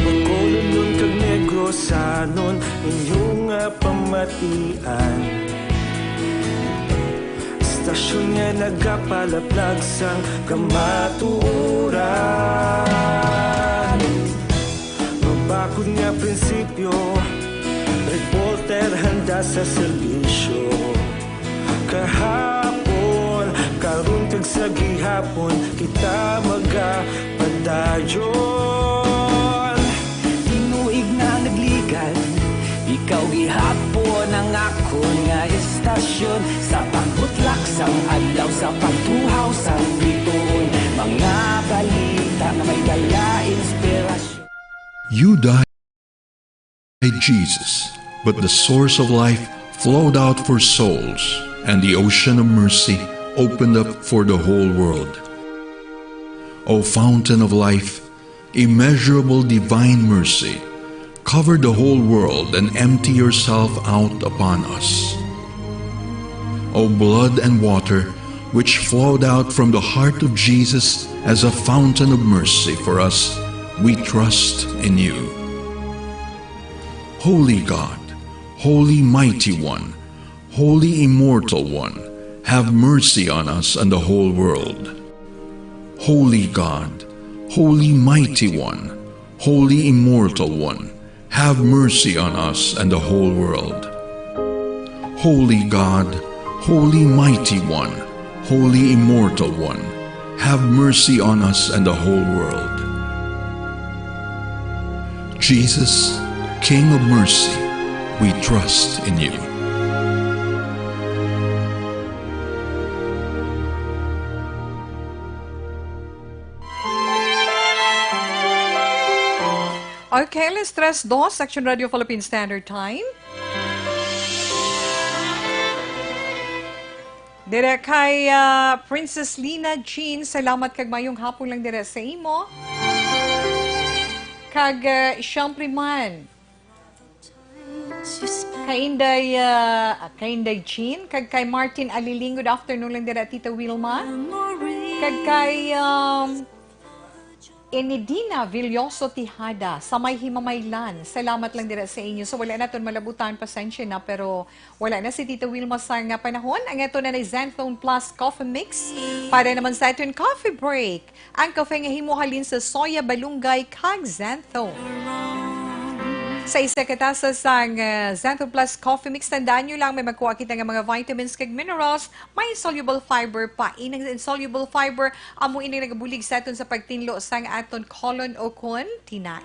Bacolodnon kag Negrosanon, inyo nga pamatian. Istasyon nga nagapalaplag sang kamatuoran. Mabakod nga prinsipyo, reporter handa sa serbisyo. Kahapon, karon kag sa gihapon, kita magapadayon. Tinuig na nagligad, ikaw gihapon ang akon nga istasyon. Sa pagbutlak sang adlaw, sa pagtuhaw sang bituon, mga balita nga may dala inspirasyon. You died, Jesus, but the source of life flowed out for souls, and the ocean of mercy opened up for the whole world. O fountain of life, immeasurable divine mercy, cover the whole world and empty yourself out upon us. O blood and water, which flowed out from the heart of Jesus as a fountain of mercy for us, we trust in you. Holy God, Holy Mighty One, Holy Immortal One, have mercy on us and the whole world. Holy God, Holy Mighty One, Holy Immortal One, have mercy on us and the whole world. Holy God, Holy Mighty One, Holy Immortal One, have mercy on us and the whole world. Jesus, King of mercy, we trust in you. Okay, alas tres dos, Action Radio Philippine Standard Time. Dire kay, ah, Princess Lina Jean, salamat kag mayong hapon lang dire sa imo. Kag, ah, siyempre man, kay Inday, ah, kay Inday Jean, kag kay Martin Aliling, good afternoon lang dire, Tita Wilma. Kag kay, um, Enidina Villoso Tejada sa may Himamaylan. Salamat lang dira sa inyo. So, wala naton malabutan, pasensya na, pero wala na si Tita Wilma sa nga panahon. Ang ato na ni Xanthone Plus Coffee Mix para naman sa aton coffee break. Ang kafe nga himo halin sa soya, balunggay, kag xanthone. Sa isa ka tasa sang, uh, Xanthone Plus Coffee Mix, tandaan nyo lang, may makuha kita nga mga vitamins kag minerals, may insoluble fiber pa. Ining insoluble fiber, amo ini nagabulig sa aton sa pagtinlo sang aton colon o kon tinai.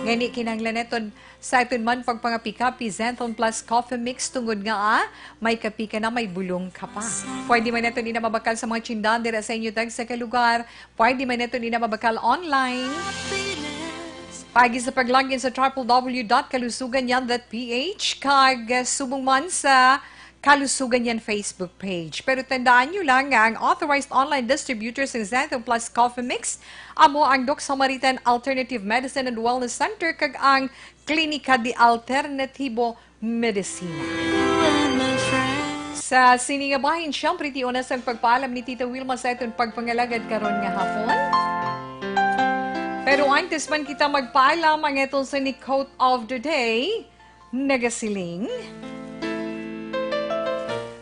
Ngani, kinahanglan naton sa aton man pagpangapi-kapi, Xanthone Plus Coffee Mix, tungod nga, ah, may kapi ka na, may bulong ka pa. Pwede man naton ina mabakal sa mga tindahan dira sa inyo tagsa ka lugar. Pwede man naton ina mabakal online. Paagi sa pag-login sa triple W dot kalusugan yan dot P H, kag, ah, subong man sa Kalusugan Yan Facebook page. Pero tandaan nyo lang nga ang authorized online distributor sa Xanthone Plus Coffee Mix amo ang Doc Samaritan Alternative Medicine and Wellness Center kag ang Klinika de Alternatibo Medicina. Sa sini nga bahin, siyempre, ti una sang pagpaalam ni Tita Wilma sa aton pagpangalagad karon nga hapon. Pero antes man kita magpaalam, ang aton sini quote of the day, nagasiling,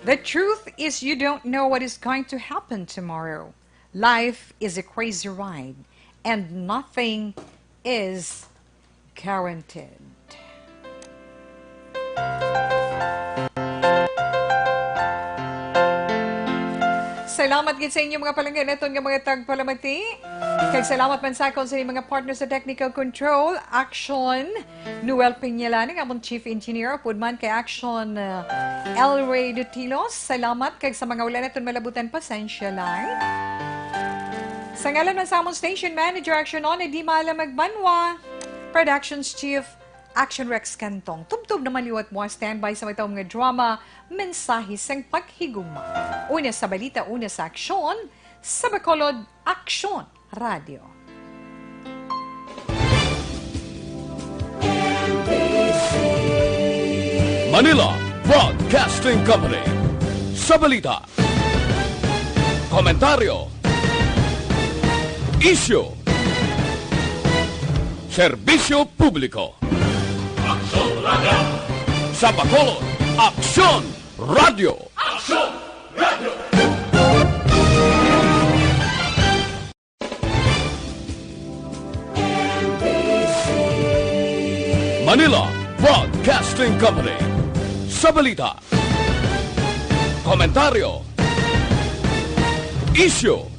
"The truth is you don't know what is going to happen tomorrow. Life is a crazy ride and nothing is guaranteed." Salamat gid sa inyo, mga palangga naton nga mga tagpalamati. Kag salamat man sa akon sa inyong mga partner sa technical control, Action, Noel Peñalan, ang amon chief engineer, upod man kay Action, uh, El Rey Dutilos. Salamat, kag sa mga wala naton malabutan, pasensya lang. Sa ngalan man sa amon station manager, Action On, Di Mala Magbanwa, Productions Chief, Action Rex Cantong. Tubtob naman liwat mo ang standby sa matawag nga drama, Mensahe sang Paghigugma. Una sa balita, una sa aksyon, sa Bacolod, Aksyon Radio. Manila Broadcasting Company. Sa balita, komentaryo, isyu, serbisyo publiko. Aksyon Radio. Sa Bacolod, Aksyon Radio. Aksyon Radio. Manila Broadcasting Company. Sa balita, komentaryo, isyu,